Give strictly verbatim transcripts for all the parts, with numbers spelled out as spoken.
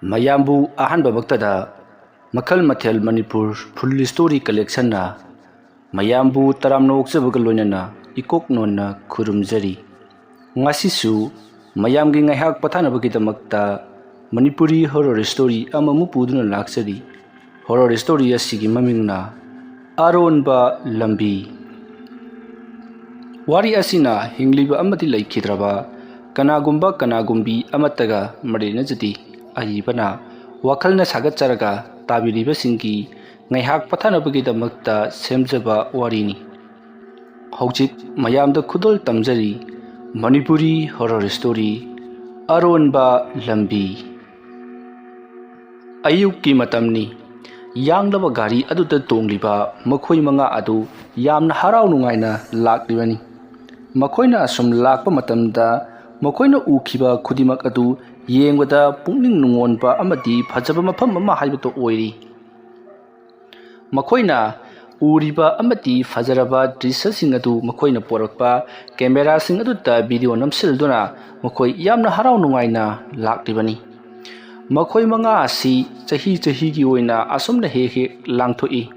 ꯃꯌꯥꯝꯕꯨ ꯑꯍꯥꯟꯕꯃꯛꯇꯗ ꯃꯈꯜ ꯃꯊꯦꯜ ꯃꯅꯤꯄꯨꯔ ꯐꯨꯜ ꯁ꯭ꯇꯣꯔꯤ ꯀꯂꯦꯛꯁꯟꯅ ꯃꯌꯥꯝꯕꯨ ꯇꯔꯥꯝꯅ ꯑꯣꯛꯆꯕꯒ ꯂꯣꯏꯅꯅ ꯏꯀꯣꯛ ꯅꯣꯟꯅ ꯈꯨꯔꯨꯝꯖꯔꯤ꯫ ꯉꯁꯤꯁꯨ ꯃꯌꯥꯝꯒꯤ ꯉꯥꯏꯍꯥꯛ ꯄꯣꯊꯥꯅꯕꯒꯤꯗꯃꯛꯇ ꯃꯅꯤꯄꯨꯔꯤ ꯍꯣꯔꯔ ꯁ꯭ꯇꯣꯔꯤ ꯑꯃꯃꯨꯛ ꯄꯨꯗꯨꯅ ꯂꯥꯛꯆꯔꯤ꯫ ꯍꯣꯔꯔ ꯁ꯭ꯇꯣꯔꯤ ꯑꯁꯤꯒꯤ ꯃꯃꯤꯡꯅ ꯑꯔꯣꯟꯕ ꯂꯝꯕꯤ꯫ ꯋꯥꯔꯤ ꯑꯁꯤꯅ ꯍꯤꯡꯂꯤꯕ ꯑꯃꯗꯤ ꯂꯩꯈꯤꯗ꯭ꯔꯕ ꯀꯅꯥꯒꯨꯝꯕ ꯀꯅꯥꯒꯨꯝꯕꯤ ꯑꯃꯠꯇꯒ ꯃꯔꯤ ꯂꯩꯅꯖꯗꯦ꯫ ꯑꯏꯕꯅ ꯋꯥꯈꯜꯅ ꯁꯥꯒꯠꯆꯔꯒ ꯇꯥꯕꯤꯔꯤꯕꯁꯤꯡꯒꯤ ꯉꯥꯏꯍꯥꯛ ꯄꯣꯊꯥꯅꯕꯒꯤꯗꯃꯛꯇ ꯁꯦꯝꯖꯕ ꯋꯥꯔꯤꯅꯤ꯫ ꯍꯧꯖꯤꯛ ꯃꯌꯥꯝꯗ ꯈꯨꯗꯣꯜ ꯇꯝꯖꯔꯤ ꯃꯅꯤꯄꯨꯔꯤ ꯍꯣꯔꯔ ꯁ꯭ꯇꯣꯔꯤ ꯑꯔꯣꯟꯕ ꯂꯝꯕꯤ꯫ ꯑꯌꯨꯛꯀꯤ ꯃꯇꯝꯅꯤ꯫ ꯌꯥꯡꯂꯕ ꯒꯥꯔꯤ ꯑꯗꯨꯗ ꯇꯣꯡꯂꯤꯕ ꯃꯈꯣꯏ ꯃꯉꯥ ꯑꯗꯨ ꯌꯥꯝꯅ ꯍꯔꯥꯎ ꯅꯨꯡꯉꯥꯏꯅ ꯂꯥꯛꯂꯤꯕꯅꯤ꯫ ꯃꯈꯣꯏꯅ ꯑꯁꯨꯝ ꯂꯥꯛꯄ ꯃꯇꯝꯗ ꯃꯈꯣꯏꯅ ꯎꯈꯤꯕ ꯈꯨꯗꯤꯡꯃꯛ ꯑꯗꯨ ꯌꯦꯡꯕꯗ ꯄꯨꯛꯅꯤꯡ ꯅꯨꯡꯉꯣꯟꯕ ꯑꯃꯗꯤ ꯐꯖꯕ ꯃꯐꯝ ꯑꯃ ꯍꯥꯏꯕꯗꯨ ꯑꯣꯏꯔꯤ꯫ ꯃꯈꯣꯏꯅ ꯎꯔꯤꯕ ꯑꯃꯗꯤ ꯐꯖꯔꯕ ꯗ꯭ꯔꯤꯁ꯭ꯌꯁꯤꯡ ꯑꯗꯨ ꯃꯈꯣꯏꯅ ꯄꯣꯔꯛꯄ ꯀꯦꯃꯦꯔꯥꯁꯤꯡ ꯑꯗꯨꯗ ꯚꯤꯗꯤꯑꯣ ꯅꯝꯁꯤꯜꯗꯨꯅ ꯃꯈꯣꯏ ꯌꯥꯝꯅ ꯍꯔꯥꯎ ꯅꯨꯡꯉꯥꯏꯅ ꯂꯥꯛꯂꯤꯕꯅꯤ꯫ ꯃꯈꯣꯏ ꯃꯉꯥ ꯑꯁꯤ ꯆꯍꯤ ꯆꯍꯤꯒꯤ ꯑꯣꯏꯅ ꯑꯁꯨꯝꯅ ꯍꯦꯛ ꯍꯦꯛ ꯂꯥꯡꯊꯣꯛꯏ꯫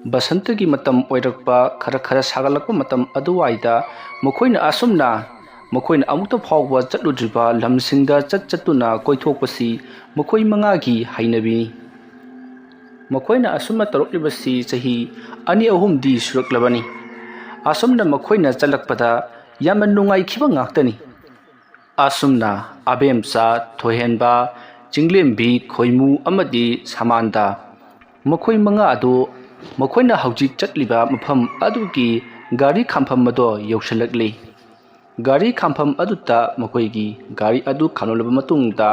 ꯕꯁꯟꯇꯒꯤ ꯃꯇꯝ ꯑꯣꯏꯔꯛꯄ, ꯈꯔ ꯈꯔ ꯁꯥꯒꯠꯂꯛꯄ ꯃꯇꯝ ꯑꯗꯨꯋꯥꯏꯗ ꯃꯈꯣꯏꯅ ꯑꯁꯨꯝꯅ ꯃꯈꯣꯏꯅ ꯑꯃꯨꯛꯇ ꯐꯥꯎꯕ ꯆꯠꯂꯨꯗ꯭ꯔꯤꯕ ꯂꯝꯁꯤꯡꯗ ꯆꯠ ꯆꯠꯇꯨꯅ ꯀꯣꯏꯊꯣꯛꯄꯁꯤ ꯃꯈꯣꯏ ꯃꯉꯥꯒꯤ ꯍꯩꯅꯕꯤꯅꯤ꯫ ꯃꯈꯣꯏꯅ ꯑꯁꯨꯝꯅ ꯇꯧꯔꯛꯂꯤꯕꯁꯤ ꯆꯍꯤ ꯑꯅꯤ ꯑꯍꯨꯝꯗꯤ ꯁꯨꯔꯛꯂꯕꯅꯤ꯫ ꯑꯁꯨꯝꯅ ꯃꯈꯣꯏꯅ ꯆꯠꯂꯛꯄꯗ ꯌꯥꯝꯅ ꯅꯨꯡꯉꯥꯏꯈꯤꯕ ꯉꯥꯛꯇꯅꯤ꯫ ꯑꯁꯨꯝꯅ ꯑꯕꯦꯝꯆꯥ, ꯊꯣꯏꯍꯦꯟꯕ, ꯆꯤꯡꯂꯦꯝꯕꯤ, ꯈꯣꯏꯃꯨ ꯑꯃꯗꯤ ꯁꯃꯥꯟꯗ, ꯃꯈꯣꯏ ꯃꯉꯥ ꯑꯗꯨ ꯃꯈꯣꯏꯅ ꯍꯧꯖꯤꯛ ꯆꯠꯂꯤꯕ ꯃꯐꯝ ꯑꯗꯨꯒꯤ ꯒꯥꯔꯤ ꯈꯥꯝꯐꯝ ꯑꯗꯨ ꯌꯧꯁꯤꯜꯂꯛꯂꯤ꯫ ꯒꯥꯔꯤ ꯈꯥꯝꯐꯝ ꯑꯗꯨꯗ ꯃꯈꯣꯏꯒꯤ ꯒꯥꯔꯤ ꯑꯗꯨ ꯈꯥꯝꯂꯕ ꯃꯇꯨꯡꯗ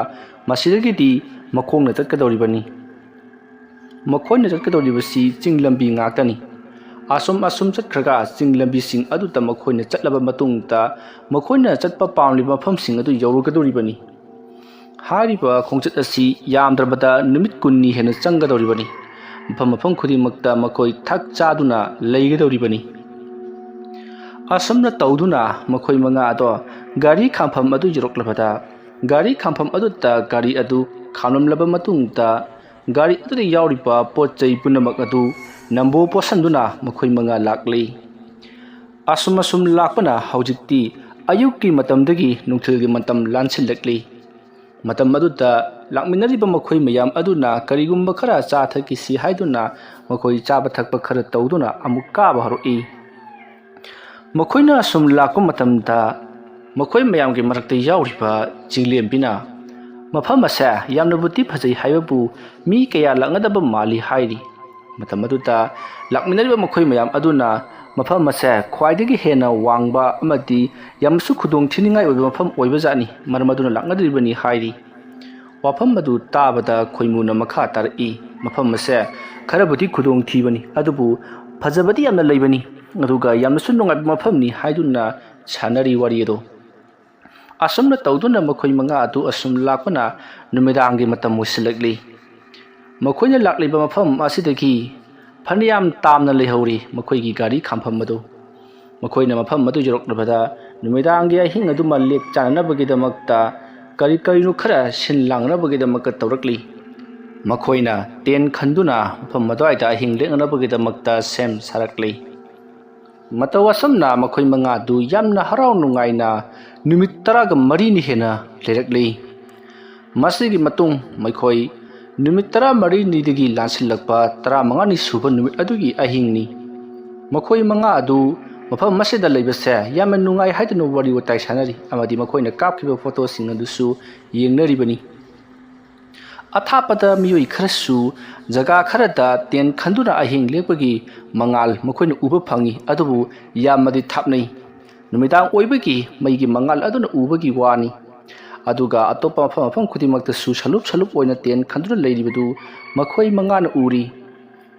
ꯃꯁꯤꯗꯒꯤꯗꯤ ꯃꯈꯣꯡꯅ ꯆꯠꯀꯗꯧꯔꯤꯕꯅꯤ꯫ ꯃꯈꯣꯏꯅ ꯆꯠꯀꯗꯧꯔꯤꯕꯁꯤ ꯆꯤꯡ ꯂꯝꯕꯤ ꯉꯥꯛꯇꯅꯤ꯫ ꯑꯁꯨꯝ ꯑꯁꯨꯝ ꯆꯠꯈ꯭ꯔꯒ ꯆꯤꯡ ꯂꯝꯕꯤꯁꯤꯡ ꯑꯗꯨꯗ ꯃꯈꯣꯏꯅ ꯆꯠꯂꯕ ꯃꯇꯨꯡꯗ ꯃꯈꯣꯏꯅ ꯆꯠꯄ ꯄꯥꯝꯂꯤꯕ ꯃꯐꯝꯁꯤꯡ ꯑꯗꯨ ꯌꯧꯔꯒꯗꯧꯔꯤꯕꯅꯤ꯫ ꯍꯥꯏꯔꯤꯕ ꯈꯣꯡꯆꯠ ꯑꯁꯤ ꯌꯥꯝꯗ꯭ꯔꯕꯗ ꯅꯨꯃꯤꯠ ꯀꯨꯟꯅꯤ ꯍꯦꯟꯅ ꯆꯪꯒꯗꯧꯔꯤꯕꯅꯤ꯫ ꯃꯐꯝ ꯃꯐꯝ ꯈꯨꯗꯤꯡꯃꯛꯇ ꯃꯈꯣꯏ ꯊꯛ ꯆꯥꯗꯨꯅ ꯂꯩꯒꯗꯧꯔꯤꯕꯅꯤ꯫ ꯑꯁꯨꯝꯅ ꯇꯧꯗꯨꯅ ꯃꯈꯣꯏ ꯃꯉꯥ ꯑꯗꯣ ꯒꯥꯔꯤ ꯈꯥꯝꯐꯝ ꯑꯗꯨ ꯌꯧꯔꯛꯂꯕꯗ ꯒꯥꯔꯤ ꯈꯥꯝꯐꯝ ꯑꯗꯨꯗ ꯒꯥꯔꯤ ꯑꯗꯨ ꯈꯥꯝꯂꯝꯂꯕ ꯃꯇꯨꯡꯗ ꯒꯥꯔꯤ ꯑꯗꯨꯗ ꯌꯥꯎꯔꯤꯕ ꯄꯣꯠ ꯆꯩ ꯄꯨꯝꯅꯃꯛ ꯑꯗꯨ ꯅꯝꯕꯣ ꯄꯣꯠꯁꯟꯗꯨꯅ ꯃꯈꯣꯏ ꯃꯉꯥ ꯂꯥꯛꯂꯤ꯫ ꯑꯁꯨꯝ ꯑꯁꯨꯝ ꯂꯥꯛꯄꯅ ꯍꯧꯖꯤꯛꯇꯤ ꯑꯌꯨꯛꯀꯤ ꯃꯇꯝꯗꯒꯤ ꯅꯨꯡꯊꯤꯜꯒꯤ ꯃꯇꯝ ꯂꯥꯟꯁꯤꯜꯂꯛꯂꯤ꯫ ꯃꯇꯝ ꯑꯗꯨꯗ ꯂꯥꯛꯃꯤꯟꯅꯔꯤꯕ ꯃꯈꯣꯏ ꯃꯌꯥꯝ ꯑꯗꯨꯅ ꯀꯔꯤꯒꯨꯝꯕ ꯈꯔ ꯆꯥ ꯊꯛꯈꯤꯁꯤ ꯍꯥꯏꯗꯨꯅ ꯃꯈꯣꯏ ꯆꯥꯕ ꯊꯛꯄ ꯈꯔ ꯇꯧꯗꯨꯅ ꯑꯃꯨꯛ ꯀꯥꯕ ꯍꯧꯔꯛꯏ꯫ ꯃꯈꯣꯏꯅ ꯑꯁꯨꯝ ꯂꯥꯛꯄ ꯃꯇꯝꯗ ꯃꯈꯣꯏ ꯃꯌꯥꯝꯒꯤ ꯃꯔꯛꯇ ꯌꯥꯎꯔꯤꯕ ꯆꯤꯡꯂꯦꯝꯕꯤꯅ ꯃꯐꯝ ꯑꯁꯦ ꯌꯥꯝꯅꯕꯨꯗꯤ ꯐꯖꯩ ꯍꯥꯏꯕꯕꯨ ꯃꯤ ꯀꯌꯥ ꯂꯥꯛꯅꯗꯕ ꯃꯥꯜꯂꯤ ꯍꯥꯏꯔꯤ꯫ ꯃꯇꯝ ꯑꯗꯨꯗ ꯂꯥꯛꯃꯤꯟꯅꯔꯤꯕ ꯃꯈꯣꯏ ꯃꯌꯥꯝ ꯑꯗꯨꯅ ꯃꯐꯝ ꯑꯁꯦ ꯈ꯭ꯋꯥꯏꯗꯒꯤ ꯍꯦꯟꯅ ꯋꯥꯡꯕ ꯑꯃꯗꯤ ꯌꯥꯝꯅꯁꯨ ꯈꯨꯗꯣꯡ ꯊꯤꯅꯤꯡꯉꯥꯏ ꯑꯣꯏꯕ ꯃꯐꯝ ꯑꯣꯏꯕꯖꯥꯠꯅꯤ, ꯃꯔꯝ ꯑꯗꯨꯅ ꯂꯥꯛꯅꯗ꯭ꯔꯤꯕꯅꯤ ꯍꯥꯏꯔꯤ꯫ ꯋꯥꯐꯝ ꯑꯗꯨ ꯇꯥꯕꯗ ꯈꯣꯏꯃꯨꯅ ꯃꯈꯥ ꯇꯥꯔꯛꯏ, ꯃꯐꯝ ꯑꯁꯦ ꯈꯔꯕꯨꯗꯤ ꯈꯨꯗꯣꯡ ꯊꯤꯕꯅꯤ, ꯑꯗꯨꯕꯨ ꯐꯖꯕꯗꯤ ꯌꯥꯝꯅ ꯂꯩꯕꯅꯤ, ꯑꯗꯨꯒ ꯌꯥꯝꯅꯁꯨ ꯅꯨꯡꯉꯥꯏꯕ ꯃꯐꯝꯅꯤ ꯍꯥꯏꯗꯨꯅ ꯁꯥꯟꯅꯔꯤ ꯋꯥꯔꯤ ꯑꯗꯨ꯫ ꯑꯁꯨꯝꯅ ꯇꯧꯗꯨꯅ ꯃꯈꯣꯏ ꯃꯉꯥ ꯑꯗꯨ ꯑꯁꯨꯝ ꯂꯥꯛꯄꯅ ꯅꯨꯃꯤꯗꯥꯡꯒꯤ ꯃꯇꯝ ꯑꯣꯏꯁꯤꯜꯂꯛꯂꯤ꯫ ꯃꯈꯣꯏꯅ ꯂꯥꯛꯂꯤꯕ ꯃꯐꯝ ꯑꯁꯤꯗꯒꯤ ꯐꯅꯌꯥꯝ ꯇꯥꯝꯅ ꯂꯩꯍꯧꯔꯤ ꯃꯈꯣꯏꯒꯤ ꯒꯥꯔꯤ ꯈꯥꯝꯐꯝ ꯑꯗꯨ꯫ ꯃꯈꯣꯏꯅ ꯃꯐꯝ ꯑꯗꯨ ꯌꯧꯔꯛꯂꯕꯗ ꯅꯨꯃꯤꯗꯥꯡꯒꯤ ꯑꯍꯤꯡ ꯑꯗꯨꯃ ꯂꯦꯛ ꯆꯥꯅꯅꯕꯒꯤꯗꯃꯛꯇ ꯀꯔꯤ ꯀꯔꯤꯅꯣ ꯈꯔ ꯁꯤꯟ ꯂꯥꯡꯅꯕꯒꯤꯗꯃꯛꯇ ꯇꯧꯔꯛꯂꯤ꯫ ꯃꯈꯣꯏꯅ ꯇꯦꯟ ꯈꯟꯗꯨꯅ ꯃꯐꯝ ꯑꯗꯨꯋꯥꯏꯗ ꯑꯍꯤꯡ ꯂꯦꯛꯅꯅꯕꯒꯤꯗꯃꯛꯇ ꯁꯦꯝ ꯁꯥꯔꯛꯂꯤ꯫ ꯃꯇꯧ ꯑꯁꯨꯝꯅ ꯃꯈꯣꯏ ꯃꯉꯥꯗꯨ ꯌꯥꯝꯅ ꯍꯔꯥꯎ ꯅꯨꯡꯉꯥꯏꯅ ꯅꯨꯃꯤꯠ ꯇꯔꯥꯒ ꯃꯔꯤꯅꯤ ꯍꯦꯟꯅ ꯂꯩꯔꯛꯂꯤ꯫ ꯃꯁꯤꯒꯤ ꯃꯇꯨꯡ ꯃꯈꯣꯏ ꯅꯨꯃꯤꯠ ꯇꯔꯥꯃꯔꯤꯅꯤꯗꯒꯤ ꯂꯥꯟꯁꯤꯜꯂꯛꯄ ꯇꯔꯥꯃꯉꯥꯅꯤ ꯁꯨꯕ ꯅꯨꯃꯤꯠ ꯑꯗꯨꯒꯤ ꯑꯍꯤꯡꯅꯤ꯫ ꯃꯈꯣꯏ ꯃꯉꯥ ꯑꯗꯨ ꯃꯐꯝ ꯑꯁꯤꯗ ꯂꯩꯕꯁꯦ ꯌꯥꯝꯅ ꯅꯨꯡꯉꯥꯏ ꯍꯥꯏꯗꯨꯅ ꯋꯥꯔꯤ ꯋꯥꯇꯥꯏ ꯁꯥꯟꯅꯔꯤ ꯑꯃꯗꯤ ꯃꯈꯣꯏꯅ ꯀꯥꯞꯈꯤꯕ ꯐꯣꯇꯣꯁꯤꯡ ꯑꯗꯨꯁꯨ ꯌꯦꯡꯅꯔꯤꯕꯅꯤ꯫ ꯑꯊꯥꯞꯄꯗ ꯃꯤꯑꯣꯏ ꯈꯔꯁꯨ ꯖꯒꯥ ꯈꯔꯗ ꯇꯦꯟ ꯈꯟꯗꯨꯅ ꯑꯍꯤꯡ ꯂꯦꯛꯄꯒꯤ ꯃꯉꯥꯜ ꯃꯈꯣꯏꯅ ꯎꯕ ꯐꯪꯏ, ꯑꯗꯨꯕꯨ ꯌꯥꯝꯅꯗꯤ ꯊꯥꯞꯅꯩ꯫ ꯅꯨꯃꯤꯗꯥꯡ ꯑꯣꯏꯕꯒꯤ ꯃꯩꯒꯤ ꯃꯉꯥꯜ ꯑꯗꯨꯅ ꯎꯕꯒꯤ ꯋꯥꯅꯤ꯫ ꯑꯗꯨꯒ ꯑꯇꯣꯞꯄ ꯃꯐꯝ ꯃꯐꯝ ꯈꯨꯗꯤꯡꯃꯛꯇꯁꯨ ꯁꯂꯨꯞ ꯁꯂꯨꯞ ꯑꯣꯏꯅ ꯇꯦꯟ ꯈꯟꯗꯨꯅ ꯂꯩꯔꯤꯕꯗꯨ ꯃꯈꯣꯏ ꯃꯉꯥꯅ ꯎꯔꯤ꯫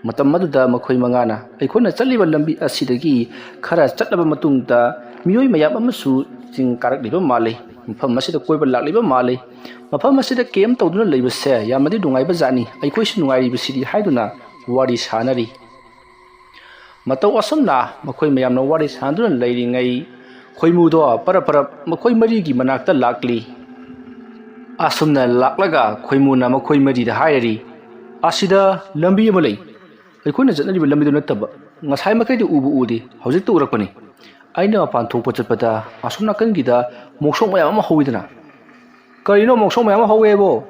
ꯃꯇꯝ ꯑꯗꯨꯗ ꯃꯈꯣꯏ ꯃꯉꯥꯅ ꯑꯩꯈꯣꯏꯅ ꯆꯠꯂꯤꯕ ꯂꯝꯕꯤ ꯑꯁꯤꯗꯒꯤ ꯈꯔ ꯆꯠꯂꯕ ꯃꯇꯨꯡꯗ ꯃꯤꯑꯣꯏ ꯃꯌꯥꯝ ꯑꯃꯁꯨ ꯆꯤꯡ ꯀꯥꯔꯛꯂꯤꯕ ꯃꯥꯜꯂꯤ, ꯃꯐꯝ ꯑꯁꯤꯗ ꯀꯣꯏꯕ ꯂꯥꯛꯂꯤꯕ ꯃꯥꯜꯂꯤ, ꯃꯐꯝ ꯑꯁꯤꯗ ꯀꯦꯝ ꯇꯧꯗꯨꯅ ꯂꯩꯕꯁꯦ ꯌꯥꯝꯅꯗꯤ ꯅꯨꯡꯉꯥꯏꯕ ꯖꯥꯠꯅꯤ, ꯑꯩꯈꯣꯏꯁꯨ ꯅꯨꯡꯉꯥꯏꯔꯤꯕꯁꯤꯗꯤ ꯍꯥꯏꯗꯨꯅ ꯋꯥꯔꯤ ꯁꯥꯅꯔꯤ꯫ ꯃꯇꯧ ꯑꯁꯨꯝꯅ ꯃꯈꯣꯏ ꯃꯌꯥꯝꯅ ꯋꯥꯔꯤ ꯁꯥꯟꯅꯗꯨꯅ ꯂꯩꯔꯤꯉꯩ ꯈꯣꯏꯃꯨꯗꯣ ꯄꯔꯞ ꯄꯔꯞ ꯃꯈꯣꯏ ꯃꯔꯤꯒꯤ ꯃꯅꯥꯛꯇ ꯂꯥꯛꯂꯤ꯫ ꯑꯁꯨꯝꯅ ꯂꯥꯛꯂꯒ ꯈꯣꯏꯃꯨꯅ ꯃꯈꯣꯏ ꯃꯔꯤꯗ ꯍꯥꯏꯔꯔꯤ, "ꯑꯁꯤꯗ ꯂꯝꯕꯤ ꯑꯃ ꯂꯩ꯫ ꯑꯩꯈꯣꯏꯅ ꯆꯠꯅꯔꯤꯕ ꯂꯝꯕꯤꯗꯨ ꯅꯠꯇꯕ꯫ ꯉꯁꯥꯏ ꯃꯈꯩꯗꯤ ꯎꯕꯨ ꯎꯗꯦ, ꯍꯧꯖꯤꯛꯇ ꯎꯔꯛꯄꯅꯤ꯫ ꯑꯩꯅ ꯃꯄꯥꯟ ꯊꯣꯛꯄ ꯆꯠꯄꯗ ꯑꯁꯣꯝ ꯅꯥꯀꯟꯒꯤꯗ ꯃꯣꯡꯁꯣꯡ ꯃꯌꯥꯝ ꯑꯃ ꯍꯧꯋꯤꯗꯅ?" "ꯀꯔꯤꯅꯣ ꯃꯣꯡꯁꯣꯡ ꯃꯌꯥꯝ ꯑꯃ ꯍꯧꯋꯦꯕꯣ?"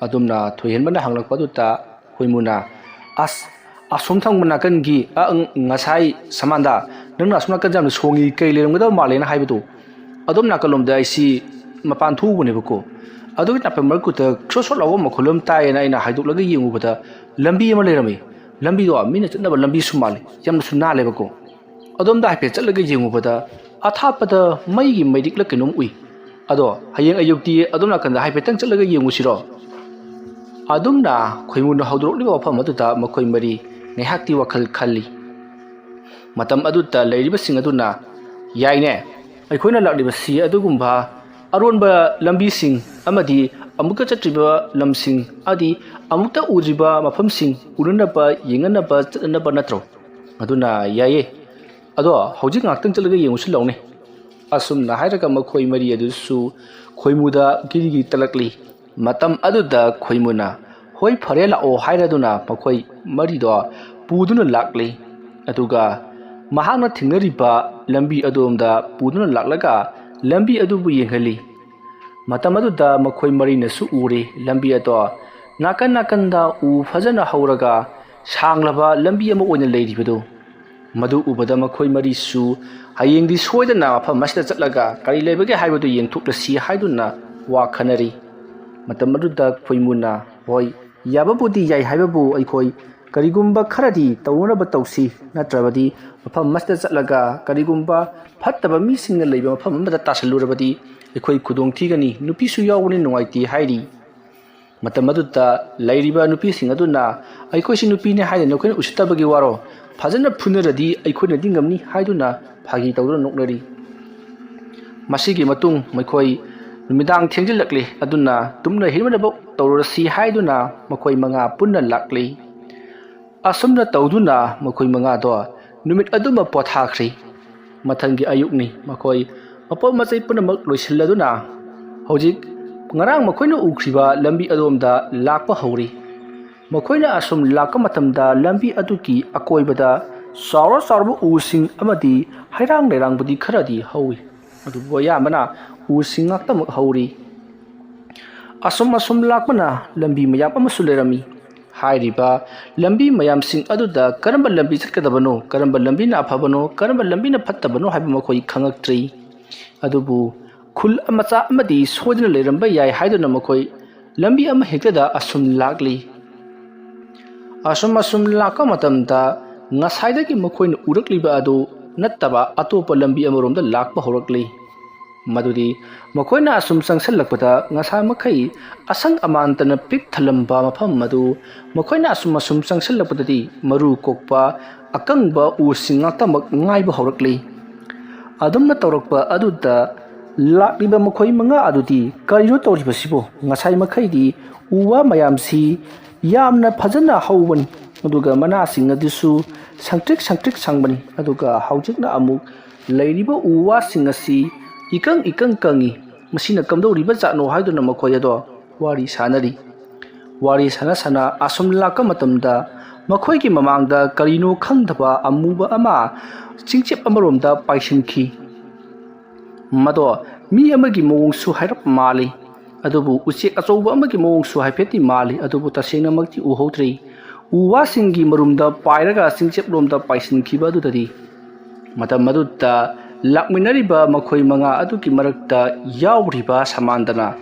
ꯑꯗꯨꯝꯅ ꯊꯣꯏꯍꯦꯟꯕꯅ ꯍꯪꯂꯛꯄꯗꯨꯗ ꯈꯣꯏꯃꯨꯅ, "ꯑꯁ, ꯑꯁꯣꯝ ꯊꯪꯕ ꯅꯥꯀꯟꯒꯤ, ꯑ, ꯉꯁꯥꯏ ꯁꯃꯥꯟꯗ, ꯅꯪꯅ ꯑꯁꯣꯝ ꯅꯥꯀꯟꯁꯦ ꯌꯥꯝꯅ ꯁꯣꯡꯉꯤ, ꯀꯩ ꯂꯩꯔꯝꯒꯗꯕ ꯃꯥꯜꯂꯦꯅ ꯍꯥꯏꯕꯗꯣ, ꯑꯗꯣꯝ ꯅꯥꯀꯜꯂꯣꯝꯗ ꯑꯩꯁꯤ ꯃꯄꯥꯟ ꯊꯣꯛꯎꯕꯅꯦꯕꯀꯣ꯫ ꯑꯗꯨꯒꯤ ꯅꯥꯄꯤ ꯃꯔꯛꯇꯨꯗ ꯁꯣꯠ ꯁꯣꯠ ꯂꯥꯎꯕ ꯃꯈꯣꯜ ꯑꯃ ꯇꯥꯏꯌꯦꯅ ꯑꯩꯅ ꯍꯥꯏꯗꯣꯛꯂꯒ ꯌꯦꯡꯉꯨꯕꯗ ꯂꯝꯕꯤ ꯑꯃ ꯂꯩꯔꯝꯃꯤ꯫ ꯂꯝꯕꯤꯗꯣ ꯃꯤꯅ ꯆꯠꯅꯕ ꯂꯝꯕꯤꯁꯨ ꯃꯥꯜꯂꯤ, ꯌꯥꯝꯅꯁꯨ ꯅꯥꯜꯂꯦꯕꯀꯣ꯫ ꯑꯗꯣꯝꯗ ꯍꯥꯏꯐꯦꯠ ꯆꯠꯂꯒ ꯌꯦꯡꯉꯨꯕꯗ ꯑꯊꯥꯞꯄꯗ ꯃꯩꯒꯤ ꯃꯩꯔꯤꯛꯂ ꯀꯩꯅꯣꯝ ꯎꯏ꯫ ꯑꯗꯣ ꯍꯌꯦꯡ ꯑꯌꯨꯛꯇꯤ ꯑꯗꯣꯝ ꯅꯥꯀꯟꯗ ꯍꯥꯏꯐꯦꯠꯇꯪ ꯆꯠꯂꯒ ꯌꯦꯡꯉꯨꯁꯤꯔꯣ?" ꯑꯗꯨꯝꯅ ꯈꯣꯏꯃꯨꯅ ꯍꯧꯗꯣꯔꯛꯂꯤꯕ ꯃꯐꯝ ꯑꯗꯨꯗ ꯃꯈꯣꯏ ꯃꯔꯤ ꯉꯥꯏꯍꯥꯛꯇꯤ ꯋꯥꯈꯜ ꯈꯜꯂꯤ꯫ ꯃꯇꯝ ꯑꯗꯨꯗ ꯂꯩꯔꯤꯕꯁꯤꯡ ꯑꯗꯨꯅ, "ꯌꯥꯏꯅꯦ, ꯑꯩꯈꯣꯏꯅ ꯂꯥꯛꯂꯤꯕꯁꯤ ꯑꯗꯨꯒꯨꯝꯕ ꯑꯔꯣꯟꯕ ꯂꯝꯕꯤꯁꯤꯡ ꯑꯃꯗꯤ ꯑꯃꯨꯛꯇ ꯆꯠꯇ꯭ꯔꯤꯕ ꯂꯝꯁꯤꯡ ꯑꯃꯗꯤ ꯑꯃꯨꯛꯇ ꯎꯗ꯭ꯔꯤꯕ ꯃꯐꯝꯁꯤꯡ ꯎꯅꯅꯕ, ꯌꯦꯡꯅꯅꯕ ꯆꯠꯅꯅꯕ ꯅꯠꯇ꯭ꯔꯣ? ꯑꯗꯨꯅ ꯌꯥꯏꯌꯦ꯫ ꯑꯗꯣ ꯍꯧꯖꯤꯛ ꯉꯥꯛꯇꯪ ꯆꯠꯂꯒ ꯌꯦꯡꯉꯨꯁꯤ ꯂꯥꯎꯅꯦ꯫" ꯑꯁꯨꯝꯅ ꯍꯥꯏꯔꯒ ꯃꯈꯣꯏ ꯃꯔꯤ ꯑꯗꯨꯁꯨ ꯈꯣꯏꯃꯨꯗ ꯒꯤꯔꯤ ꯒꯤꯔꯤ ꯇꯛꯂꯛꯂꯤ꯫ ꯃꯇꯝ ꯑꯗꯨꯗ ꯈꯣꯏꯃꯨꯅ, "ꯍꯣꯏ, ꯐꯔꯦ, ꯂꯥꯛꯑꯣ" ꯍꯥꯏꯔꯗꯨꯅ ꯃꯈꯣꯏ ꯃꯔꯤꯗꯣ ꯄꯨꯗꯨꯅ ꯂꯥꯛꯂꯤ꯫ ꯑꯗꯨꯒ ꯃꯍꯥꯛꯅ ꯊꯦꯡꯅꯔꯤꯕ ꯂꯝꯕꯤ ꯑꯗꯣꯝꯗ ꯄꯨꯗꯨꯅ ꯂꯥꯛꯂꯒ ꯂꯝꯕꯤ ꯑꯗꯨꯕꯨ ꯌꯦꯡꯍꯜꯂꯤ꯫ ꯃꯇꯝ ꯑꯗꯨꯗ ꯃꯈꯣꯏ ꯃꯔꯤꯅꯁꯨ ꯎꯔꯦ, ꯂꯝꯕꯤ ꯑꯗꯣ ꯅꯥꯀꯟ ꯅꯥꯀꯟꯗ ꯎ ꯐꯖꯅ ꯍꯧꯔꯒ ꯁꯥꯡꯂꯕ ꯂꯝꯕꯤ ꯑꯃ ꯑꯣꯏꯅ ꯂꯩꯔꯤꯕꯗꯨ꯫ ꯃꯗꯨ ꯎꯕꯗ ꯃꯈꯣꯏ ꯃꯔꯤꯁꯨ ꯍꯌꯦꯡꯗꯤ ꯁꯣꯏꯗꯅ ꯃꯐꯝ ꯑꯁꯤꯗ ꯆꯠꯂꯒ ꯀꯔꯤ ꯂꯩꯕꯒꯦ ꯍꯥꯏꯕꯗꯨ ꯌꯦꯡꯊꯣꯛꯂꯁꯤ ꯍꯥꯏꯗꯨꯅ ꯋꯥ ꯈꯟꯅꯔꯤ꯫ ꯃꯇꯝ ꯑꯗꯨꯗ ꯈꯣꯏꯃꯨꯅ, "ꯍꯣꯏ, ꯌꯥꯕꯕꯨꯗꯤ ꯌꯥꯏ ꯍꯥꯏꯕꯕꯨ ꯑꯩꯈꯣꯏ ꯀꯔꯤꯒꯨꯝꯕ ꯈꯔꯗꯤ ꯇꯧꯅꯅꯕ ꯇꯧꯁꯤ, ꯅꯠꯇ꯭ꯔꯕꯗꯤ ꯃꯐꯝ ꯑꯁꯤꯗ ꯆꯠꯂꯒ ꯀꯔꯤꯒꯨꯝꯕ ꯐꯠꯇꯕ ꯃꯤꯁꯤꯡꯅ ꯂꯩꯕ ꯃꯐꯝ ꯑꯃꯗ ꯇꯥꯁꯜꯂꯨꯔꯕꯗꯤ ꯑꯩꯈꯣꯏ ꯈꯨꯗꯣꯡ ꯊꯤꯒꯅꯤ, ꯅꯨꯄꯤꯁꯨ ꯌꯥꯎꯕꯅꯤ, ꯅꯨꯡꯉꯥꯏꯇꯦ" ꯍꯥꯏꯔꯤ꯫ ꯃꯇꯝ ꯑꯗꯨꯗ ꯂꯩꯔꯤꯕ ꯅꯨꯄꯤꯁꯤꯡ ꯑꯗꯨꯅ, "ꯑꯩꯈꯣꯏꯁꯤ ꯅꯨꯄꯤꯅꯤ ꯍꯥꯏꯗꯅ ꯑꯩꯈꯣꯏꯅ ꯎꯁꯤꯠꯇꯕꯒꯤ ꯋꯥꯔꯣ? ꯐꯖꯅ ꯐꯨꯅꯔꯗꯤ ꯑꯩꯈꯣꯏꯅꯗꯤ ꯉꯝꯅꯤ" ꯍꯥꯏꯗꯨꯅ ꯐꯥꯒꯤ ꯇꯧꯗꯨꯅ ꯅꯣꯛꯅꯔꯤ꯫ ꯃꯁꯤꯒꯤ ꯃꯇꯨꯡ ꯃꯈꯣꯏ ꯅꯨꯃꯤꯗꯥꯡ ꯊꯦꯡꯖꯤꯜꯂꯛꯂꯤ, ꯑꯗꯨꯅ ꯇꯨꯝꯅ ꯍꯤꯞꯅꯅꯕ ꯇꯧꯔꯁꯤ ꯍꯥꯏꯗꯨꯅ ꯃꯈꯣꯏ ꯃꯉꯥ ꯄꯨꯟꯅ ꯂꯥꯛꯂꯤ꯫ ꯑꯁꯨꯝꯅ ꯇꯧꯗꯨꯅ ꯃꯈꯣꯏ ꯃꯉꯥꯗꯣ ꯅꯨꯃꯤꯠ ꯑꯗꯨꯃ ꯄꯣꯊꯥꯈ꯭ꯔꯤ꯫ ꯃꯊꯪꯒꯤ ꯑꯌꯨꯛꯅꯤ꯫ ꯃꯈꯣꯏ ꯃꯄꯣꯠ ꯃꯆꯩ ꯄꯨꯝꯅꯃꯛ ꯂꯣꯏꯁꯤꯜꯂꯗꯨꯅ ꯍꯧꯖꯤꯛ ꯉꯔꯥꯡ ꯃꯈꯣꯏꯅ ꯎꯈ꯭ꯔꯤꯕ ꯂꯝꯕꯤ ꯑꯗꯣꯝꯗ ꯂꯥꯛꯄ ꯍꯧꯔꯤ꯫ ꯃꯈꯣꯏꯅ ꯑꯁꯨꯝ ꯂꯥꯛꯄ ꯃꯇꯝꯗ ꯂꯝꯕꯤ ꯑꯗꯨꯒꯤ ꯑꯀꯣꯏꯕꯗ ꯆꯥꯎꯔ ꯆꯥꯎꯔꯕ ꯎꯁꯤꯡ ꯑꯃꯗꯤ ꯍꯩꯔꯥꯡ ꯂꯩꯔꯥꯡꯕꯨꯗꯤ ꯈꯔꯗꯤ ꯍꯧꯏ, ꯑꯗꯨꯕꯨ ꯑꯌꯥꯝꯕꯅ ꯎꯁꯤꯡ ꯉꯥꯛꯇꯃꯛ ꯍꯧꯔꯤ꯫ ꯑꯁꯨꯝ ꯑꯁꯨꯝ ꯂꯥꯛꯄꯅ ꯂꯝꯕꯤ ꯃꯌꯥꯝ ꯑꯃꯁꯨ ꯂꯩꯔꯝꯃꯤ꯫ ꯍꯥꯏꯔꯤꯕ ꯂꯝꯕꯤ ꯃꯌꯥꯝꯁꯤꯡ ꯑꯗꯨꯗ ꯀꯔꯝꯕ ꯂꯝꯕꯤ ꯆꯠꯀꯗꯕꯅꯣ, ꯀꯔꯝꯕ ꯂꯝꯕꯤꯅ ꯑꯐꯕꯅꯣ, ꯀꯔꯝꯕ ꯂꯝꯕꯤꯅ ꯐꯠꯇꯕꯅꯣ ꯍꯥꯏꯕ ꯃꯈꯣꯏ ꯈꯪꯉꯛꯇ꯭ꯔꯤ꯫ ꯑꯗꯨꯕꯨ ꯈꯨꯜ ꯃꯆꯥ ꯑꯃꯗꯤ ꯁꯣꯏꯗꯅ ꯂꯩꯔꯝꯕ ꯌꯥꯏ ꯍꯥꯏꯗꯨꯅ ꯃꯈꯣꯏ ꯂꯝꯕꯤ ꯑꯃ ꯍꯦꯛꯇꯗ ꯑꯁꯨꯝ ꯂꯥꯛꯂꯤ꯫ ꯑꯁꯨꯝ ꯑꯁꯨꯝ ꯂꯥꯛꯄ ꯃꯇꯝꯗ ꯉꯁꯥꯏꯗꯒꯤ ꯃꯈꯣꯏꯅ ꯎꯔꯛꯂꯤꯕ ꯑꯗꯨ ꯅꯠꯇꯕ ꯑꯇꯣꯞꯄ ꯂꯝꯕꯤ ꯑꯃꯔꯣꯝꯗ ꯂꯥꯛꯄ ꯍꯧꯔꯛꯂꯤ꯫ ꯃꯗꯨꯗꯤ ꯃꯈꯣꯏꯅ ꯑꯁꯨꯝ ꯆꯪꯁꯤꯜꯂꯛꯄꯗ ꯉꯁꯥꯏ ꯃꯈꯩ ꯑꯁꯪ ꯑꯃꯥꯟꯇꯅ ꯄꯤꯛ ꯊꯜꯂꯝꯕ ꯃꯐꯝ ꯑꯗꯨ ꯃꯈꯣꯏꯅ ꯑꯁꯨꯝ ꯑꯁꯨꯝ ꯆꯪꯁꯤꯜꯂꯛꯄꯗꯗꯤ ꯃꯔꯨ ꯀꯣꯛꯄ ꯑꯀꯪꯕ ꯎꯁꯤꯡ ꯉꯥꯛꯇꯃꯛ ꯉꯥꯏꯕ ꯍꯧꯔꯛꯂꯤ꯫ ꯑꯗꯨꯝꯅ ꯇꯧꯔꯛꯄ ꯑꯗꯨꯗ ꯂꯥꯛꯂꯤꯕ ꯃꯈꯣꯏ ꯃꯉꯥ ꯑꯗꯨꯗꯤ ꯀꯔꯤꯅꯣ ꯇꯧꯔꯤꯕꯁꯤꯕꯨ? ꯉꯁꯥꯏ ꯃꯈꯩꯗꯤ ꯎ ꯋꯥ ꯃꯌꯥꯝꯁꯤ ꯌꯥꯝꯅ ꯐꯖꯅ ꯍꯧꯕꯅꯤ, ꯑꯗꯨꯒ ꯃꯅꯥꯁꯤꯡ ꯑꯗꯨꯁꯨ ꯁꯪꯇ꯭ꯔꯤꯛ ꯁꯪꯇ꯭ꯔꯤꯛ ꯁꯪꯕꯅꯤ, ꯑꯗꯨꯒ ꯍꯧꯖꯤꯛꯅ ꯑꯃꯨꯛ ꯂꯩꯔꯤꯕ ꯎ ꯋꯥꯁꯤꯡ ꯑꯁꯤ ꯏꯀꯪ ꯏꯀꯪ ꯀꯪꯏ, ꯃꯁꯤꯅ ꯀꯝꯗꯧꯔꯤꯕ ꯖꯥꯠꯅꯣ ꯍꯥꯏꯗꯨꯅ ꯃꯈꯣꯏ ꯑꯗꯣ ꯋꯥꯔꯤ ꯁꯥꯅꯔꯤ꯫ ꯋꯥꯔꯤ ꯁꯥꯅ ꯁꯥꯅ ꯑꯁꯨꯝ ꯂꯥꯛꯄ ꯃꯇꯝꯗ ꯃꯈꯣꯏꯒꯤ ꯃꯃꯥꯡꯗ ꯀꯔꯤꯅꯣ ꯈꯪꯗꯕ ꯑꯃꯨꯕ ꯑꯃ ꯆꯤꯡꯆꯦꯞ ꯑꯃꯔꯣꯝꯗ ꯄꯥꯏꯁꯤꯟꯈꯤ꯫ ꯃꯗꯣ ꯃꯤ ꯑꯃꯒꯤ ꯃꯑꯣꯡꯁꯨ ꯍꯥꯏꯔꯞ ꯃꯥꯜꯂꯤ, ꯑꯗꯨꯕꯨ ꯎꯆꯦꯛ ꯑꯆꯧꯕ ꯑꯃꯒꯤ ꯃꯑꯣꯡꯁꯨ ꯍꯥꯏꯐꯦꯠꯇꯤ ꯃꯥꯜꯂꯤ, ꯑꯗꯨꯕꯨ ꯇꯁꯦꯡꯅꯃꯛꯇꯤ ꯎꯍꯧꯗ꯭ꯔꯤ꯫ ꯎ ꯋꯥꯁꯤꯡꯒꯤ ꯃꯔꯨꯝꯗ ꯄꯥꯏꯔꯒ ꯆꯤꯡꯆꯦꯞꯂꯣꯝꯗ ꯄꯥꯏꯁꯤꯟꯈꯤꯕ ꯑꯗꯨꯗꯗꯤ ꯃꯇꯝ ꯑꯗꯨꯗ ꯂꯥꯛꯃꯤꯟꯅꯔꯤꯕ ꯃꯈꯣꯏ ꯃꯉꯥ ꯑꯗꯨꯒꯤ ꯃꯔꯛꯇ ꯌꯥꯎꯔꯤꯕ ꯁꯃꯥꯟꯗꯅ,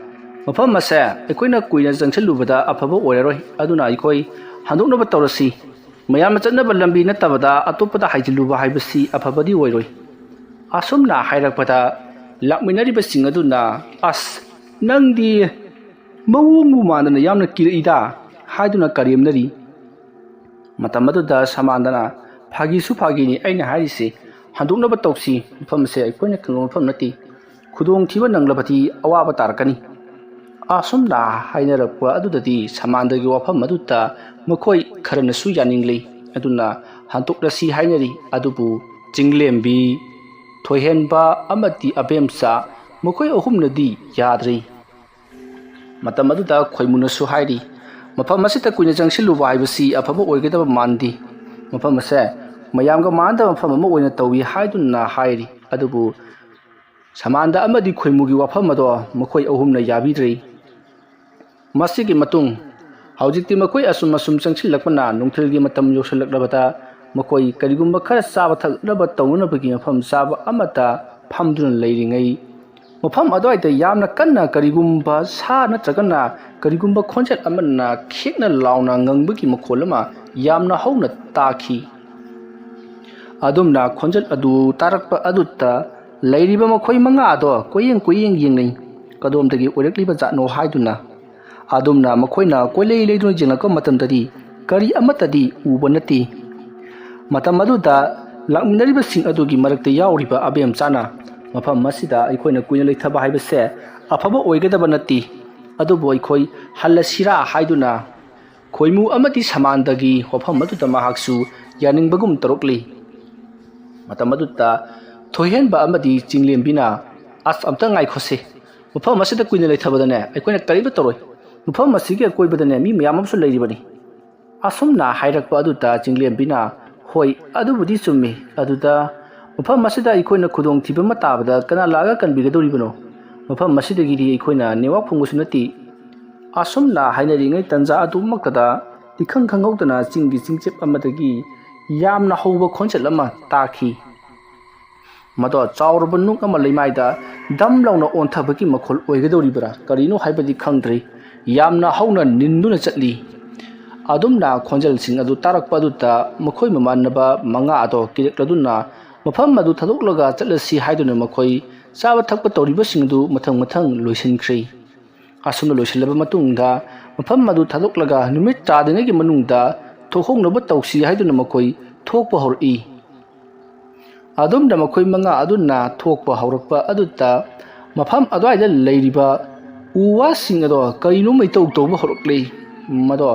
"ꯃꯐꯝ ꯑꯁꯦ ꯑꯩꯈꯣꯏꯅ ꯀꯨꯏꯅ ꯆꯪꯁꯤꯜꯂꯨꯕꯗ ꯑꯐꯕ ꯑꯣꯏꯔꯔꯣꯏ, ꯑꯗꯨꯅ ꯑꯩꯈꯣꯏ ꯍꯟꯗꯣꯛꯅꯕ ꯇꯧꯔꯁꯤ꯫ ꯃꯌꯥꯝꯅ ꯆꯠꯅꯕ ꯂꯝꯕꯤ ꯅꯠꯇꯕꯗ ꯑꯇꯣꯞꯄꯗ ꯍꯥꯏꯖꯤꯜꯂꯨꯕ ꯍꯥꯏꯕꯁꯤ ꯑꯐꯕꯗꯤ ꯑꯣꯏꯔꯣꯏ"꯫ ꯑꯁꯨꯝꯅ ꯍꯥꯏꯔꯛꯄꯗ ꯂꯥꯛꯃꯤꯟꯅꯔꯤꯕꯁꯤꯡ ꯑꯗꯨꯅ, "ꯑꯁ, ꯅꯪꯗꯤ ꯃꯑꯣꯡꯕꯨ ꯃꯥꯟꯗꯅ ꯌꯥꯝꯅ ꯀꯤꯔꯛꯏꯗ" ꯍꯥꯏꯗꯨꯅ ꯀꯔꯦꯝꯅꯔꯤ꯫ ꯃꯇꯝ ꯑꯗꯨꯗ ꯁꯃꯥꯟꯗꯅ, "ꯐꯥꯒꯤꯁꯨ ꯐꯥꯒꯤꯅꯤ ꯑꯩꯅ ꯍꯥꯏꯔꯤꯁꯤ, ꯍꯟꯗꯣꯛꯅꯕ ꯇꯧꯁꯤ, ꯃꯐꯝꯁꯦ ꯑꯩꯈꯣꯏꯅ ꯈꯪꯕ ꯃꯐꯝ ꯅꯠꯇꯦ, ꯈꯨꯗꯣꯡꯊꯤꯕ ꯅꯪꯂꯕꯗꯤ ꯑꯋꯥꯕ ꯇꯥꯔꯛꯀꯅꯤ"꯫ ꯑꯁꯨꯝꯅ ꯍꯥꯏꯅꯔꯛꯄ ꯑꯗꯨꯗꯗꯤ ꯁꯃꯥꯟꯗꯒꯤ ꯋꯥꯐꯝ ꯑꯗꯨꯗ ꯃꯈꯣꯏ ꯈꯔꯅꯁꯨ ꯌꯥꯅꯤꯡꯂꯤ, ꯑꯗꯨꯅ ꯍꯟꯗꯣꯛꯂꯁꯤ ꯍꯥꯏꯅꯔꯤ꯫ ꯑꯗꯨꯕꯨ ꯆꯤꯡꯂꯦꯝꯕꯤ, ꯊꯣꯏꯍꯦꯟꯕ ꯑꯃꯗꯤ ꯑꯕꯦꯝꯆꯥ, ꯃꯈꯣꯏ ꯑꯍꯨꯝꯅꯗꯤ ꯌꯥꯗ꯭ꯔꯤ꯫ ꯃꯇꯝ ꯑꯗꯨꯗ ꯈꯣꯏꯃꯨꯅꯁꯨ ꯍꯥꯏꯔꯤ, "ꯃꯐꯝ ꯑꯁꯤꯗ ꯀꯨꯏꯅ ꯆꯪꯁꯤꯜꯂꯨꯕ ꯍꯥꯏꯕꯁꯤ ꯑꯐꯕ ꯑꯣꯏꯒꯗꯕ ꯃꯥꯟꯗꯦ꯫ ꯃꯐꯝ ꯑꯁꯦ ꯃꯌꯥꯝꯒ ꯃꯥꯟꯅꯗꯕ ꯃꯐꯝ ꯑꯃ ꯑꯣꯏꯅ ꯇꯧꯏ" ꯍꯥꯏꯗꯨꯅ ꯍꯥꯏꯔꯤ꯫ ꯑꯗꯨꯕꯨ ꯁꯃꯥꯟꯗ ꯑꯃꯗꯤ ꯈꯣꯏꯃꯨꯒꯤ ꯋꯥꯐꯝ ꯑꯗꯣ ꯃꯈꯣꯏ ꯑꯍꯨꯝꯅ ꯌꯥꯕꯤꯗ꯭ꯔꯦ꯫ ꯃꯁꯤꯒꯤ ꯃꯇꯨꯡ ꯍꯧꯖꯤꯛꯇꯤ ꯃꯈꯣꯏ ꯑꯁꯨꯝ ꯑꯁꯨꯝ ꯆꯪꯁꯤꯜꯂꯛꯄꯅ ꯅꯨꯡꯊꯤꯜꯒꯤ ꯃꯇꯝ ꯌꯧꯁꯤꯜꯂꯛꯂꯕꯗ ꯃꯈꯣꯏ ꯀꯔꯤꯒꯨꯝꯕ ꯈꯔ ꯆꯥꯕ ꯊꯛꯅꯕ ꯇꯧꯅꯅꯕꯒꯤ ꯃꯐꯝ ꯆꯥꯕ ꯑꯃꯠꯇ ꯐꯝꯗꯨꯅ ꯂꯩꯔꯤꯉꯩ, ꯃꯐꯝ ꯑꯗꯨꯋꯥꯏꯗ ꯌꯥꯝꯅ ꯀꯟꯅ ꯀꯔꯤꯒꯨꯝꯕ ꯁꯥ ꯅꯠꯇ꯭ꯔꯒꯅ ꯀꯔꯤꯒꯨꯝꯕ ꯈꯣꯟꯖꯦꯜ ꯑꯃꯅ ꯈꯦꯛꯅ ꯂꯥꯎꯅ ꯉꯪꯕꯒꯤ ꯃꯈꯣꯜ ꯑꯃ ꯌꯥꯝꯅ ꯍꯧꯅ ꯇꯥꯈꯤ꯫ ꯑꯗꯨꯝꯅ ꯈꯣꯟꯖꯦꯜ ꯑꯗꯨ ꯇꯥꯔꯛꯄ ꯑꯗꯨꯗ ꯂꯩꯔꯤꯕ ꯃꯈꯣꯏ ꯃꯉꯥ ꯑꯗꯣ ꯀꯣꯏꯌꯦꯡ ꯀꯣꯏꯌꯦꯡ ꯌꯦꯡꯅꯩ, ꯀꯗꯣꯝꯗꯒꯤ ꯑꯣꯏꯔꯛꯂꯤꯕ ꯖꯥꯠꯅꯣ ꯍꯥꯏꯗꯨꯅ꯫ ꯑꯗꯨꯝꯅ ꯃꯈꯣꯏꯅ ꯀꯣꯏꯂꯩ ꯂꯩꯗꯨꯅ ꯌꯦꯡꯂꯛꯄ ꯃꯇꯝꯗꯗꯤ ꯀꯔꯤ ꯑꯃꯠꯇꯗꯤ ꯎꯕ ꯅꯠꯇꯦ꯫ ꯃꯇꯝ ꯑꯗꯨꯗ ꯂꯥꯛꯃꯤꯟꯅꯔꯤꯕꯁꯤꯡ ꯑꯗꯨꯒꯤ ꯃꯔꯛꯇ ꯌꯥꯎꯔꯤꯕ ꯑꯕꯦꯝꯆꯥꯅ, "ꯃꯐꯝ ꯑꯁꯤꯗ ꯑꯩꯈꯣꯏꯅ ꯀꯨꯏꯅ ꯂꯩꯊꯕ ꯍꯥꯏꯕꯁꯦ ꯑꯐꯕ ꯑꯣꯏꯒꯗꯕ ꯅꯠꯇꯦ, ꯑꯗꯨꯕꯨ ꯑꯩꯈꯣꯏ ꯍꯜꯂꯁꯤꯔꯥ?" ꯍꯥꯏꯗꯨꯅ ꯈꯣꯏꯃꯨ ꯑꯃꯗꯤ ꯁꯃꯥꯟꯗꯒꯤ ꯋꯥꯐꯝ ꯑꯗꯨꯗ ꯃꯍꯥꯛꯁꯨ ꯌꯥꯅꯤꯡꯕꯒꯨꯝ ꯇꯧꯔꯛꯂꯤ꯫ ꯃꯇꯝ ꯑꯗꯨꯗ ꯊꯣꯏꯍꯦꯟꯕ ꯑꯃꯗꯤ ꯆꯤꯡꯂꯦꯝꯕꯤꯅ, "ꯑꯁ, ꯑꯝꯇ ꯉꯥꯏꯈꯣꯁꯦ, ꯃꯐꯝ ꯑꯁꯤꯗ ꯀꯨꯏꯅ ꯂꯩꯊꯕꯗꯅꯦ ꯑꯩꯈꯣꯏꯅ ꯀꯔꯤꯝꯇ ꯇꯧꯔꯣꯏ꯫ ꯃꯐꯝ ꯑꯁꯤꯒꯤ ꯑꯀꯣꯏꯕꯗꯅꯦ ꯃꯤ ꯃꯌꯥꯝ ꯑꯃꯁꯨ ꯂꯩꯔꯤꯕꯅꯤ"꯫ ꯑꯁꯨꯝꯅ ꯍꯥꯏꯔꯛꯄ ꯑꯗꯨꯗ ꯆꯤꯡꯂꯦꯝꯕꯤꯅ, "ꯍꯣꯏ, ꯑꯗꯨꯕꯨꯗꯤ ꯆꯨꯝꯃꯤ꯫ ꯑꯗꯨꯗ ꯃꯐꯝ ꯑꯁꯤꯗ ꯑꯩꯈꯣꯏꯅ ꯈꯨꯗꯣꯡꯊꯤꯕ ꯑꯃ ꯇꯥꯕꯗ ꯀꯅꯥ ꯂꯥꯛꯑꯒ ꯀꯟꯕꯤꯒꯗꯧꯔꯤꯕꯅꯣ? ꯃꯐꯝ ꯑꯁꯤꯗꯒꯤꯗꯤ ꯑꯩꯈꯣꯏꯅ network ꯐꯪꯕꯁꯨ ꯅꯠꯇꯦ"꯫ ꯑꯁꯨꯝꯅ ꯍꯥꯏꯅꯔꯤꯉꯩ ꯇꯟꯖꯥ ꯑꯗꯨꯃꯛꯇꯗ ꯏꯈꯪ ꯈꯪꯍꯧꯗꯅ ꯆꯤꯡꯒꯤ ꯆꯤꯡꯆꯦꯞ ꯑꯃꯗꯒꯤ ꯌꯥꯝꯅ ꯍꯧꯕ ꯈꯣꯟꯖꯦꯜ ꯑꯃ ꯇꯥꯈꯤ꯫ ꯃꯗꯣ ꯆꯥꯎꯔꯕ ꯅꯨꯡ ꯑꯃ ꯂꯩꯃꯥꯏꯗ ꯗꯝ ꯂꯥꯎꯅ ꯑꯣꯟꯊꯕꯒꯤ ꯃꯈꯣꯜ ꯑꯣꯏꯒꯗꯧꯔꯤꯕ꯭ꯔꯥ ꯀꯔꯤꯅꯣ ꯍꯥꯏꯕꯗꯤ ꯈꯪꯗ꯭ꯔꯤ, ꯌꯥꯝꯅ ꯍꯧꯅ ꯅꯤꯟꯗꯨꯅ ꯆꯠꯂꯤ꯫ ꯑꯗꯨꯝꯅ ꯈꯣꯟꯖꯦꯜꯁꯤꯡ ꯑꯗꯨ ꯇꯥꯔꯛꯄ ꯑꯗꯨꯗ ꯃꯈꯣꯏ ꯃꯃꯥꯟꯅꯕ ꯃꯉꯥ ꯑꯗꯣ ꯀꯤꯔꯛꯂꯗꯨꯅ ꯃꯐꯝ ꯑꯗꯨ ꯊꯥꯗꯣꯛꯂꯒ ꯆꯠꯂꯁꯤ ꯍꯥꯏꯗꯨꯅ ꯃꯈꯣꯏ ꯆꯥꯕ ꯊꯛꯄ ꯇꯧꯔꯤꯕꯁꯤꯡ ꯑꯗꯨ ꯃꯊꯪ ꯃꯊꯪ ꯂꯣꯏꯁꯤꯟꯈ꯭ꯔꯦ꯫ ꯑꯁꯨꯝꯅ ꯂꯣꯏꯁꯤꯜꯂꯕ ꯃꯇꯨꯡꯗ ꯃꯐꯝ ꯑꯗꯨ ꯊꯥꯗꯣꯛꯂꯒ ꯅꯨꯃꯤꯠ ꯇꯥꯗ꯭ꯔꯤꯉꯩꯒꯤ ꯃꯅꯨꯡꯗ ꯊꯣꯛꯍꯧꯅꯕ ꯇꯧꯁꯤ ꯍꯥꯏꯗꯨꯅ ꯃꯈꯣꯏ ꯊꯣꯛꯄ ꯍꯧꯔꯛꯏ꯫ ꯑꯗꯨꯝꯅ ꯃꯈꯣꯏ ꯃꯉꯥ ꯑꯗꯨꯅ ꯊꯣꯛꯄ ꯍꯧꯔꯛꯄ ꯑꯗꯨꯗ ꯃꯐꯝ ꯑꯗꯨꯋꯥꯏꯗ ꯂꯩꯔꯤꯕ ꯎ ꯋꯥꯁꯤꯡ ꯑꯗꯣ ꯀꯔꯤꯅꯣ ꯃꯩꯇꯧ ꯇꯧꯕ ꯍꯧꯔꯛꯂꯤ꯫ ꯃꯗꯣ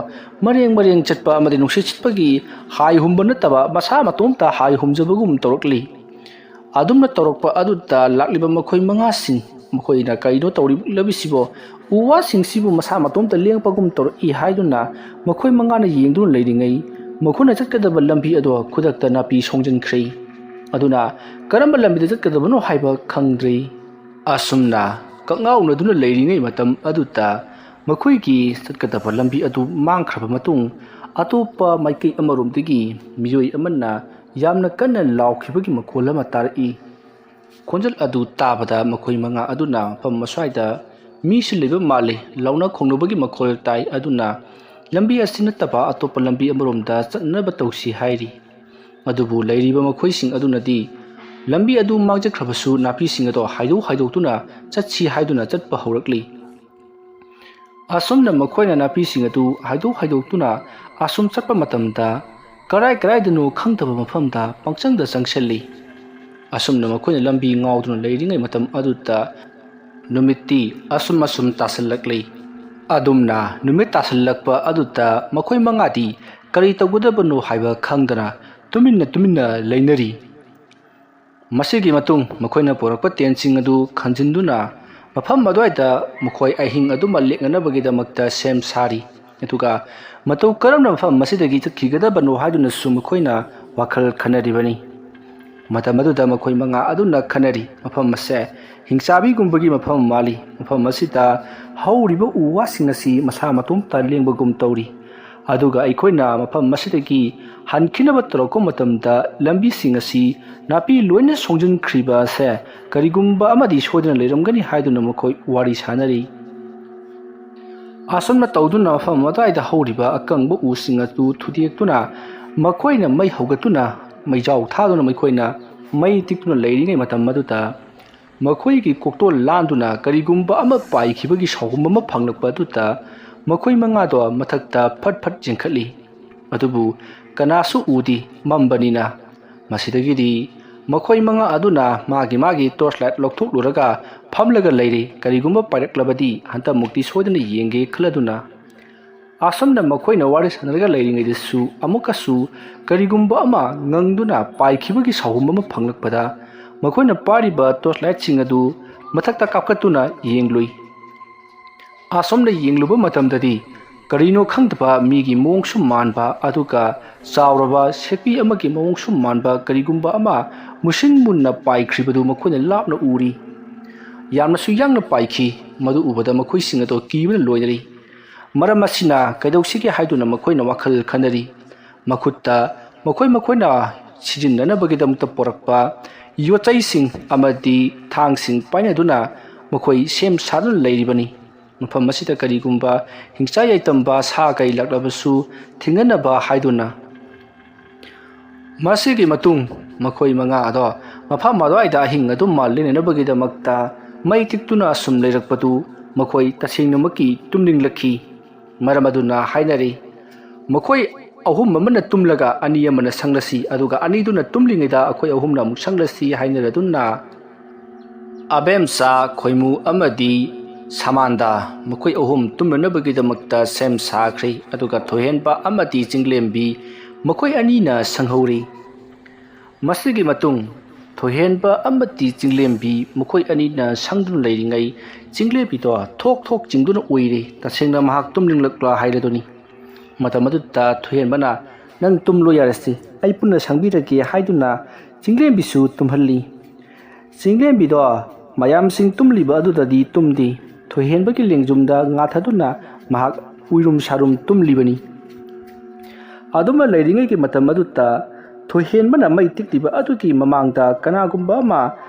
ꯃꯔꯦꯡ ꯃꯔꯦꯡ ꯆꯠꯄ ꯑꯃꯗꯤ ꯅꯨꯡꯁꯤꯠ ꯁꯤꯠꯄꯒꯤ ꯍꯥꯏ ꯍꯨꯝꯕ ꯅꯠꯇꯕ ꯃꯁꯥ ꯃꯇꯣꯝꯇ ꯍꯥꯏ ꯍꯨꯝꯖꯕꯒꯨꯝ ꯇꯧꯔꯛꯂꯤ꯫ ꯑꯗꯨꯝꯅ ꯇꯧꯔꯛꯄ ꯑꯗꯨꯗ ꯂꯥꯛꯂꯤꯕ ꯃꯈꯣꯏ ꯃꯉꯥꯁꯤꯡ ꯃꯈꯣꯏꯅ "ꯀꯩꯅꯣ ꯇꯧꯔꯤꯕꯁꯤꯕꯣ? ꯎ ꯋꯥꯁꯤꯡꯁꯤꯕꯨ ꯃꯁꯥ ꯃꯇꯣꯝꯇ ꯂꯦꯡꯕꯒꯨꯝ ꯇꯧꯔꯛꯏ" ꯍꯥꯏꯗꯨꯅ ꯃꯈꯣꯏ ꯃꯉꯥꯅ ꯌꯦꯡꯗꯨꯅ ꯂꯩꯔꯤꯉꯩ, ꯃꯈꯣꯏꯅ ꯆꯠꯀꯗꯕ ꯂꯝꯕꯤ ꯑꯗꯣ ꯈꯨꯗꯛꯇ ꯅꯥꯄꯤ ꯁꯣꯡꯖꯤꯟꯈ꯭ꯔꯦ꯫ ꯑꯗꯨꯅ ꯀꯔꯝꯕ ꯂꯝꯕꯤꯗ ꯆꯠꯀꯗꯕꯅꯣ ꯍꯥꯏꯕ ꯈꯪꯗ꯭ꯔꯦ꯫ ꯑꯁꯨꯝꯅ ꯀꯛꯉꯥꯎꯅꯗꯨꯅ ꯂꯩꯔꯤꯉꯩ ꯃꯇꯝ ꯑꯗꯨꯗ ꯃꯈꯣꯏꯒꯤ ꯆꯠꯀꯗꯕ ꯂꯝꯕꯤ ꯑꯗꯨ ꯃꯥꯡꯈ꯭ꯔꯕ ꯃꯇꯨꯡ, ꯑꯇꯣꯞꯄ ꯃꯥꯏꯀꯩ ꯑꯃꯔꯣꯝꯗꯒꯤ ꯃꯤꯑꯣꯏ ꯑꯃꯅ ꯌꯥꯝꯅ ꯀꯟꯅ ꯂꯥꯎꯈꯤꯕꯒꯤ ꯃꯈꯣꯜ ꯑꯃ ꯇꯥꯔꯛꯏ꯫ ꯈꯣꯟꯖꯦꯜ ꯑꯗꯨ ꯇꯥꯕꯗ ꯃꯈꯣꯏ ꯃꯉꯥ ꯑꯗꯨꯅ ꯃꯐꯝ ꯑꯁ꯭ꯋꯥꯏꯗ ꯃꯤꯁꯨ ꯂꯩꯕ ꯃꯥꯜꯂꯤ, ꯂꯥꯎꯅ ꯈꯣꯡꯅꯕꯒꯤ ꯃꯈꯣꯜ ꯇꯥꯏ꯫ ꯑꯗꯨꯅ ꯂꯝꯕꯤ ꯑꯁꯤ ꯅꯠꯇꯕ ꯑꯇꯣꯞꯄ ꯂꯝꯕꯤ ꯑꯃꯔꯣꯝꯗ ꯆꯠꯅꯕ ꯇꯧꯁꯤ ꯍꯥꯏꯔꯤ꯫ ꯑꯗꯨꯕꯨ ꯂꯩꯔꯤꯕ ꯃꯈꯣꯏꯁꯤꯡ ꯑꯗꯨꯅꯗꯤ ꯂꯝꯕꯤ ꯑꯗꯨ ꯃꯥꯡꯖꯈ꯭ꯔꯕꯁꯨ ꯅꯥꯄꯤꯁꯤꯡ ꯑꯗꯣ ꯍꯥꯏꯗꯣꯛ ꯍꯥꯏꯗꯣꯛꯇꯨꯅ ꯆꯠꯁꯤ ꯍꯥꯏꯗꯨꯅ ꯆꯠꯄ ꯍꯧꯔꯛꯂꯤ꯫ ꯑꯁꯨꯝꯅ ꯃꯈꯣꯏꯅ ꯅꯥꯄꯤꯁꯤꯡ ꯑꯗꯨ ꯍꯥꯏꯗꯣꯛ ꯍꯥꯏꯗꯣꯛꯇꯨꯅ ꯑꯁꯨꯝ ꯆꯠꯄ ꯃꯇꯝꯗ ꯀꯔꯥꯏ ꯀꯔꯥꯏꯗꯅꯣ ꯈꯪꯗꯕ ꯃꯐꯝꯗ ꯄꯪꯆꯪꯗ ꯆꯪꯁꯤꯜꯂꯤ꯫ ꯑꯁꯨꯝꯅ ꯃꯈꯣꯏꯅ ꯂꯝꯕꯤ ꯉꯥꯎꯗꯨꯅ ꯂꯩꯔꯤꯉꯩ ꯃꯇꯝ ꯑꯗꯨꯗ ꯅꯨꯃꯤꯠꯇꯤ ꯑꯁꯨꯝ ꯑꯁꯨꯝ ꯇꯥꯁꯤꯜꯂꯛꯂꯤ꯫ ꯑꯗꯨꯝꯅ ꯅꯨꯃꯤꯠ ꯇꯥꯁꯤꯜꯂꯛꯄ ꯑꯗꯨꯗ ꯃꯈꯣꯏ ꯃꯉꯥꯗꯤ ꯀꯔꯤ ꯇꯧꯒꯗꯕꯅꯣ ꯍꯥꯏꯕ ꯈꯪꯗꯅ ꯇꯨꯃꯤꯟꯅ ꯇꯨꯃꯤꯟꯅ ꯂꯩꯅꯔꯤ꯫ ꯃꯁꯤꯒꯤ ꯃꯇꯨꯡ ꯃꯈꯣꯏꯅ ꯄꯨꯔꯛꯄ ꯇꯦꯟꯁꯤꯡ ꯑꯗꯨ ꯈꯟꯖꯤꯟꯗꯨꯅ ꯃꯐꯝ ꯑꯗꯨꯋꯥꯏꯗ ꯃꯈꯣꯏ ꯑꯍꯤꯡ ꯑꯗꯨꯃ ꯂꯦꯛꯅꯅꯕꯒꯤꯗꯃꯛꯇ ꯁꯦꯝ ꯁꯥꯔꯤ꯫ ꯑꯗꯨꯒ ꯃꯇꯧ ꯀꯔꯝꯅ ꯃꯐꯝ ꯑꯁꯤꯗꯒꯤ ꯆꯠꯈꯤꯒꯗꯕꯅꯣ ꯍꯥꯏꯗꯨꯅꯁꯨ ꯃꯈꯣꯏꯅ ꯋꯥꯈꯜ ꯈꯟꯅꯔꯤꯕꯅꯤ꯫ ꯃꯇꯝ ꯑꯗꯨꯗ ꯃꯈꯣꯏ ꯃꯉꯥ ꯑꯗꯨꯅ ꯈꯟꯅꯔꯤ, "ꯃꯐꯝ ꯑꯁꯦ ꯍꯤꯡꯆꯥꯕꯤꯒꯨꯝꯕꯒꯤ ꯃꯐꯝ ꯃꯥꯜꯂꯤ꯫ ꯃꯐꯝ ꯑꯁꯤꯗ ꯍꯧꯔꯤꯕ ꯎ ꯋꯥꯁꯤꯡ ꯑꯁꯤ ꯃꯁꯥ ꯃꯇꯣꯝꯇ ꯂꯦꯡꯕꯒꯨꯝ ꯇꯧꯔꯤ꯫ ꯑꯗꯨꯒ ꯑꯩꯈꯣꯏꯅ ꯃꯐꯝ ꯑꯁꯤꯗꯒꯤ ꯍꯟꯈꯤꯅꯕ ꯇꯧꯔꯛꯄ ꯃꯇꯝꯗ ꯂꯝꯕꯤꯁꯤꯡ ꯑꯁꯤ ꯅꯥꯄꯤ ꯂꯣꯏꯅ ꯁꯣꯡꯖꯤꯟꯈ꯭ꯔꯤꯕ ꯑꯁꯦ ꯀꯔꯤꯒꯨꯝꯕ ꯑꯃꯗꯤ ꯁꯣꯏꯗꯅ ꯂꯩꯔꯝꯒꯅꯤ" ꯍꯥꯏꯗꯨꯅ ꯃꯈꯣꯏ ꯋꯥꯔꯤ ꯁꯥꯅꯔꯤ꯫ ꯑꯁꯨꯝꯅ ꯇꯧꯗꯨꯅ ꯃꯐꯝ ꯑꯗꯨꯋꯥꯏꯗ ꯍꯧꯔꯤꯕ ꯑꯀꯪꯕ ꯎꯁꯤꯡ ꯑꯗꯨ ꯊꯨꯗꯦꯛꯇꯨꯅ ꯃꯈꯣꯏꯅ ꯃꯩ ꯍꯧꯒꯠꯇꯨꯅ ꯃꯩꯖꯥꯎ ꯊꯥꯗꯨꯅ ꯃꯈꯣꯏꯅ ꯃꯩ ꯇꯤꯛꯇꯨꯅ ꯂꯩꯔꯤꯉꯩ ꯃꯇꯝ ꯑꯗꯨꯗ ꯃꯈꯣꯏꯒꯤ ꯀꯣꯛꯇꯣꯜ ꯂꯥꯟꯗꯨꯅ ꯀꯔꯤꯒꯨꯝꯕ ꯑꯃ ꯄꯥꯏꯈꯤꯕꯒꯤ ꯁꯥꯎꯒꯨꯝꯕ ꯑꯃ ꯐꯪꯂꯛꯄ ꯑꯗꯨꯗ ꯃꯈꯣꯏ ꯃꯉꯥꯗꯣ ꯃꯊꯛꯇ ꯐꯠ ꯐꯠ ꯆꯦꯟꯈꯠꯂꯤ꯫ ꯑꯗꯨꯕꯨ ꯀꯅꯥꯁꯨ ꯎꯗꯦ, ꯃꯝꯕꯅꯤꯅ꯫ ꯃꯁꯤꯗꯒꯤꯗꯤ ꯃꯈꯣꯏ ꯃꯉꯥ ꯑꯗꯨꯅ ꯃꯥꯒꯤ ꯃꯥꯒꯤ ꯇꯣꯔꯆ ꯂꯥꯏꯠ ꯂꯧꯊꯣꯛꯂꯨꯔꯒ ꯐꯝꯂꯒ ꯂꯩꯔꯤ꯫ ꯀꯔꯤꯒꯨꯝꯕ ꯄꯥꯏꯔꯛꯂꯕꯗꯤ ꯍꯟꯗꯛꯃꯨꯛꯇꯤ ꯁꯣꯏꯗꯅ ꯌꯦꯡꯒꯦ ꯈꯜꯂꯗꯨꯅ꯫ ꯑꯁꯨꯝꯅ ꯃꯈꯣꯏꯅ ꯋꯥꯔꯤ ꯁꯥꯟꯅꯔꯒ ꯂꯩꯔꯤꯉꯩꯗꯁꯨ ꯑꯃꯨꯛꯀꯁꯨ ꯀꯔꯤꯒꯨꯝꯕ ꯑꯃ ꯉꯪꯗꯨꯅ ꯄꯥꯏꯈꯤꯕꯒꯤ ꯁꯥꯎꯒꯨꯝꯕ ꯑꯃ ꯐꯪꯂꯛꯄꯗ ꯃꯈꯣꯏꯅ ꯄꯥꯏꯔꯤꯕ ꯇꯣꯔꯆ ꯂꯥꯏꯠꯁꯤꯡ ꯑꯗꯨ ꯃꯊꯛꯇ ꯀꯥꯞꯈꯠꯇꯨꯅ ꯌꯦꯡꯂꯨꯏ꯫ ꯑꯁꯣꯝꯗ ꯌꯦꯡꯂꯨꯕ ꯃꯇꯝꯗꯗꯤ ꯀꯔꯤꯅꯣ ꯈꯪꯗꯕ ꯃꯤꯒꯤ ꯃꯑꯣꯡꯁꯨ ꯃꯥꯟꯕ, ꯑꯗꯨꯒ ꯆꯥꯎꯔꯕ ꯁꯦꯛꯄꯤ ꯑꯃꯒꯤ ꯃꯑꯣꯡꯁꯨ ꯃꯥꯟꯕ ꯀꯔꯤꯒꯨꯝꯕ ꯑꯃ ꯃꯨꯁꯤꯟ ꯃꯨꯟꯅ ꯄꯥꯏꯈ꯭ꯔꯤꯕꯗꯨ ꯃꯈꯣꯏꯅ ꯂꯥꯞꯅ ꯎꯔꯤ꯫ ꯌꯥꯝꯅꯁꯨ ꯌꯥꯡꯅ ꯄꯥꯏꯈꯤ꯫ ꯃꯗꯨ ꯎꯕꯗ ꯃꯈꯣꯏꯁꯤꯡ ꯑꯗꯣ ꯀꯤꯕꯅ ꯂꯣꯏꯅꯔꯤ꯫ ꯃꯔꯝ ꯑꯁꯤꯅ ꯀꯩꯗꯧꯁꯤꯒꯦ ꯍꯥꯏꯗꯨꯅ ꯃꯈꯣꯏꯅ ꯋꯥꯈꯜ ꯈꯟꯅꯔꯤ꯫ ꯃꯈꯨꯠꯇ ꯃꯈꯣꯏ ꯃꯈꯣꯏꯅ ꯁꯤꯖꯤꯟꯅꯅꯕꯒꯤꯗꯃꯛꯇ ꯄꯨꯔꯛꯄ ꯌꯣꯠꯆꯩꯁꯤꯡ ꯑꯃꯗꯤ ꯊꯥꯡꯁꯤꯡ ꯄꯥꯏꯅꯗꯨꯅ ꯃꯈꯣꯏ ꯁꯦꯝ ꯁꯥꯗꯨꯅ ꯂꯩꯔꯤꯕꯅꯤ꯫ ꯃꯐꯝ ꯑꯁꯤꯗ ꯀꯔꯤꯒꯨꯝꯕ ꯍꯤꯡꯆꯥ ꯌꯥꯏꯇꯝꯕ ꯁꯥ ꯀꯩ ꯂꯥꯛꯂꯕꯁꯨ ꯊꯤꯡꯒꯅꯕ ꯍꯥꯏꯗꯨꯅ꯫ ꯃꯁꯤꯒꯤ ꯃꯇꯨꯡ ꯃꯈꯣꯏ ꯃꯉꯥ ꯑꯗꯣ ꯃꯐꯝ ꯑꯗꯨꯋꯥꯏꯗ ꯑꯍꯤꯡ ꯑꯗꯨꯝ ꯂꯦꯟꯅꯅꯕꯒꯤꯗꯃꯛꯇ ꯃꯩ ꯇꯤꯛꯇꯨꯅ ꯑꯁꯨꯝ ꯂꯩꯔꯛꯄꯗꯨ ꯃꯈꯣꯏ ꯇꯁꯦꯡꯅꯃꯛꯀꯤ ꯇꯨꯝꯅꯤꯡꯂꯛꯈꯤ꯫ ꯃꯔꯝ ꯑꯗꯨꯅ ꯍꯥꯏꯅꯔꯤ, ꯃꯈꯣꯏ ꯑꯍꯨꯝ ꯑꯃꯅ ꯇꯨꯝꯂꯒ ꯑꯅꯤ ꯑꯃꯅ ꯁꯪꯂꯁꯤ, ꯑꯗꯨꯒ ꯑꯅꯤꯗꯨꯅ ꯇꯨꯝꯂꯤꯉꯩꯗ ꯑꯩꯈꯣꯏ ꯑꯍꯨꯝꯅ ꯑꯃꯨꯛ ꯁꯪꯂꯁꯤ ꯍꯥꯏꯅꯔꯗꯨꯅ ꯑꯕꯦꯝꯆꯥ, ꯈꯣꯏꯃꯨ ꯑꯃꯗꯤ ꯁꯃꯥꯟꯗꯥ ꯃꯈꯣꯏ ꯑꯍꯨꯝ ꯇꯨꯝꯅꯅꯕꯒꯤꯗꯃꯛꯇ ꯁꯦꯝ ꯁꯥꯈ꯭ꯔꯦ꯫ ꯑꯗꯨꯒ ꯊꯣꯏꯍꯦꯟꯕ ꯑꯃꯗꯤ ꯆꯤꯡꯂꯦꯝꯕꯤ ꯃꯈꯣꯏ ꯑꯅꯤꯅ ꯁꯪꯍꯧꯔꯤ꯫ ꯃꯁꯤꯒꯤ ꯃꯇꯨꯡ ꯊꯣꯏꯍꯦꯟꯕ ꯑꯃꯗꯤ ꯆꯤꯡꯂꯦꯝꯕꯤ ꯃꯈꯣꯏ ꯑꯅꯤꯅ ꯁꯪꯗꯨꯅ ꯂꯩꯔꯤꯉꯩ ꯆꯤꯡꯂꯦꯝꯕꯤꯗꯣ ꯊꯣꯛ ꯊꯣꯛ ꯆꯤꯡꯗꯨꯅ ꯎꯏꯔꯦ꯫ ꯇꯁꯦꯡꯅ ꯃꯍꯥꯛ ꯇꯨꯝꯅꯤꯡꯂꯛꯂ ꯍꯥꯏꯔꯗꯨꯅꯤ꯫ ꯃꯇꯝ ꯑꯗꯨꯗ ꯊꯣꯏꯍꯦꯟꯕꯅ, "ꯅꯪ ꯇꯨꯝꯂꯣ ꯌꯥꯔꯁꯤ, ꯑꯩ ꯄꯨꯟꯅ ꯁꯪꯕꯤꯔꯒꯦ" ꯍꯥꯏꯗꯨꯅ ꯆꯤꯡꯂꯦꯝꯕꯤꯁꯨ ꯇꯨꯝꯍꯜꯂꯤ꯫ ꯆꯤꯡꯂꯦꯝꯕꯤꯗꯣ ꯃꯌꯥꯝꯁꯤꯡ ꯇꯨꯝꯂꯤꯕ ꯑꯗꯨꯗꯗꯤ ꯇꯨꯝꯗꯦ꯫ ꯊꯣꯏꯍꯦꯟꯕꯒꯤ ꯂꯦꯡꯖꯨꯝꯗ ꯉꯥꯊꯗꯨꯅ ꯃꯍꯥꯛ ꯎꯏꯔꯨꯝ ꯁꯥꯔꯨꯝ ꯇꯨꯝꯂꯤꯕꯅꯤ꯫ ꯑꯗꯨꯝꯅ ꯂꯩꯔꯤꯉꯩꯒꯤ ꯃꯇꯝ ꯑꯗꯨꯗ ꯊꯣꯏꯍꯦꯟꯕꯅ ꯃꯩ ꯇꯤꯛꯂꯤꯕ ꯑꯗꯨꯒꯤ ꯃꯃꯥꯡꯗ ꯀꯅꯥꯒꯨꯝꯕ ꯑꯃ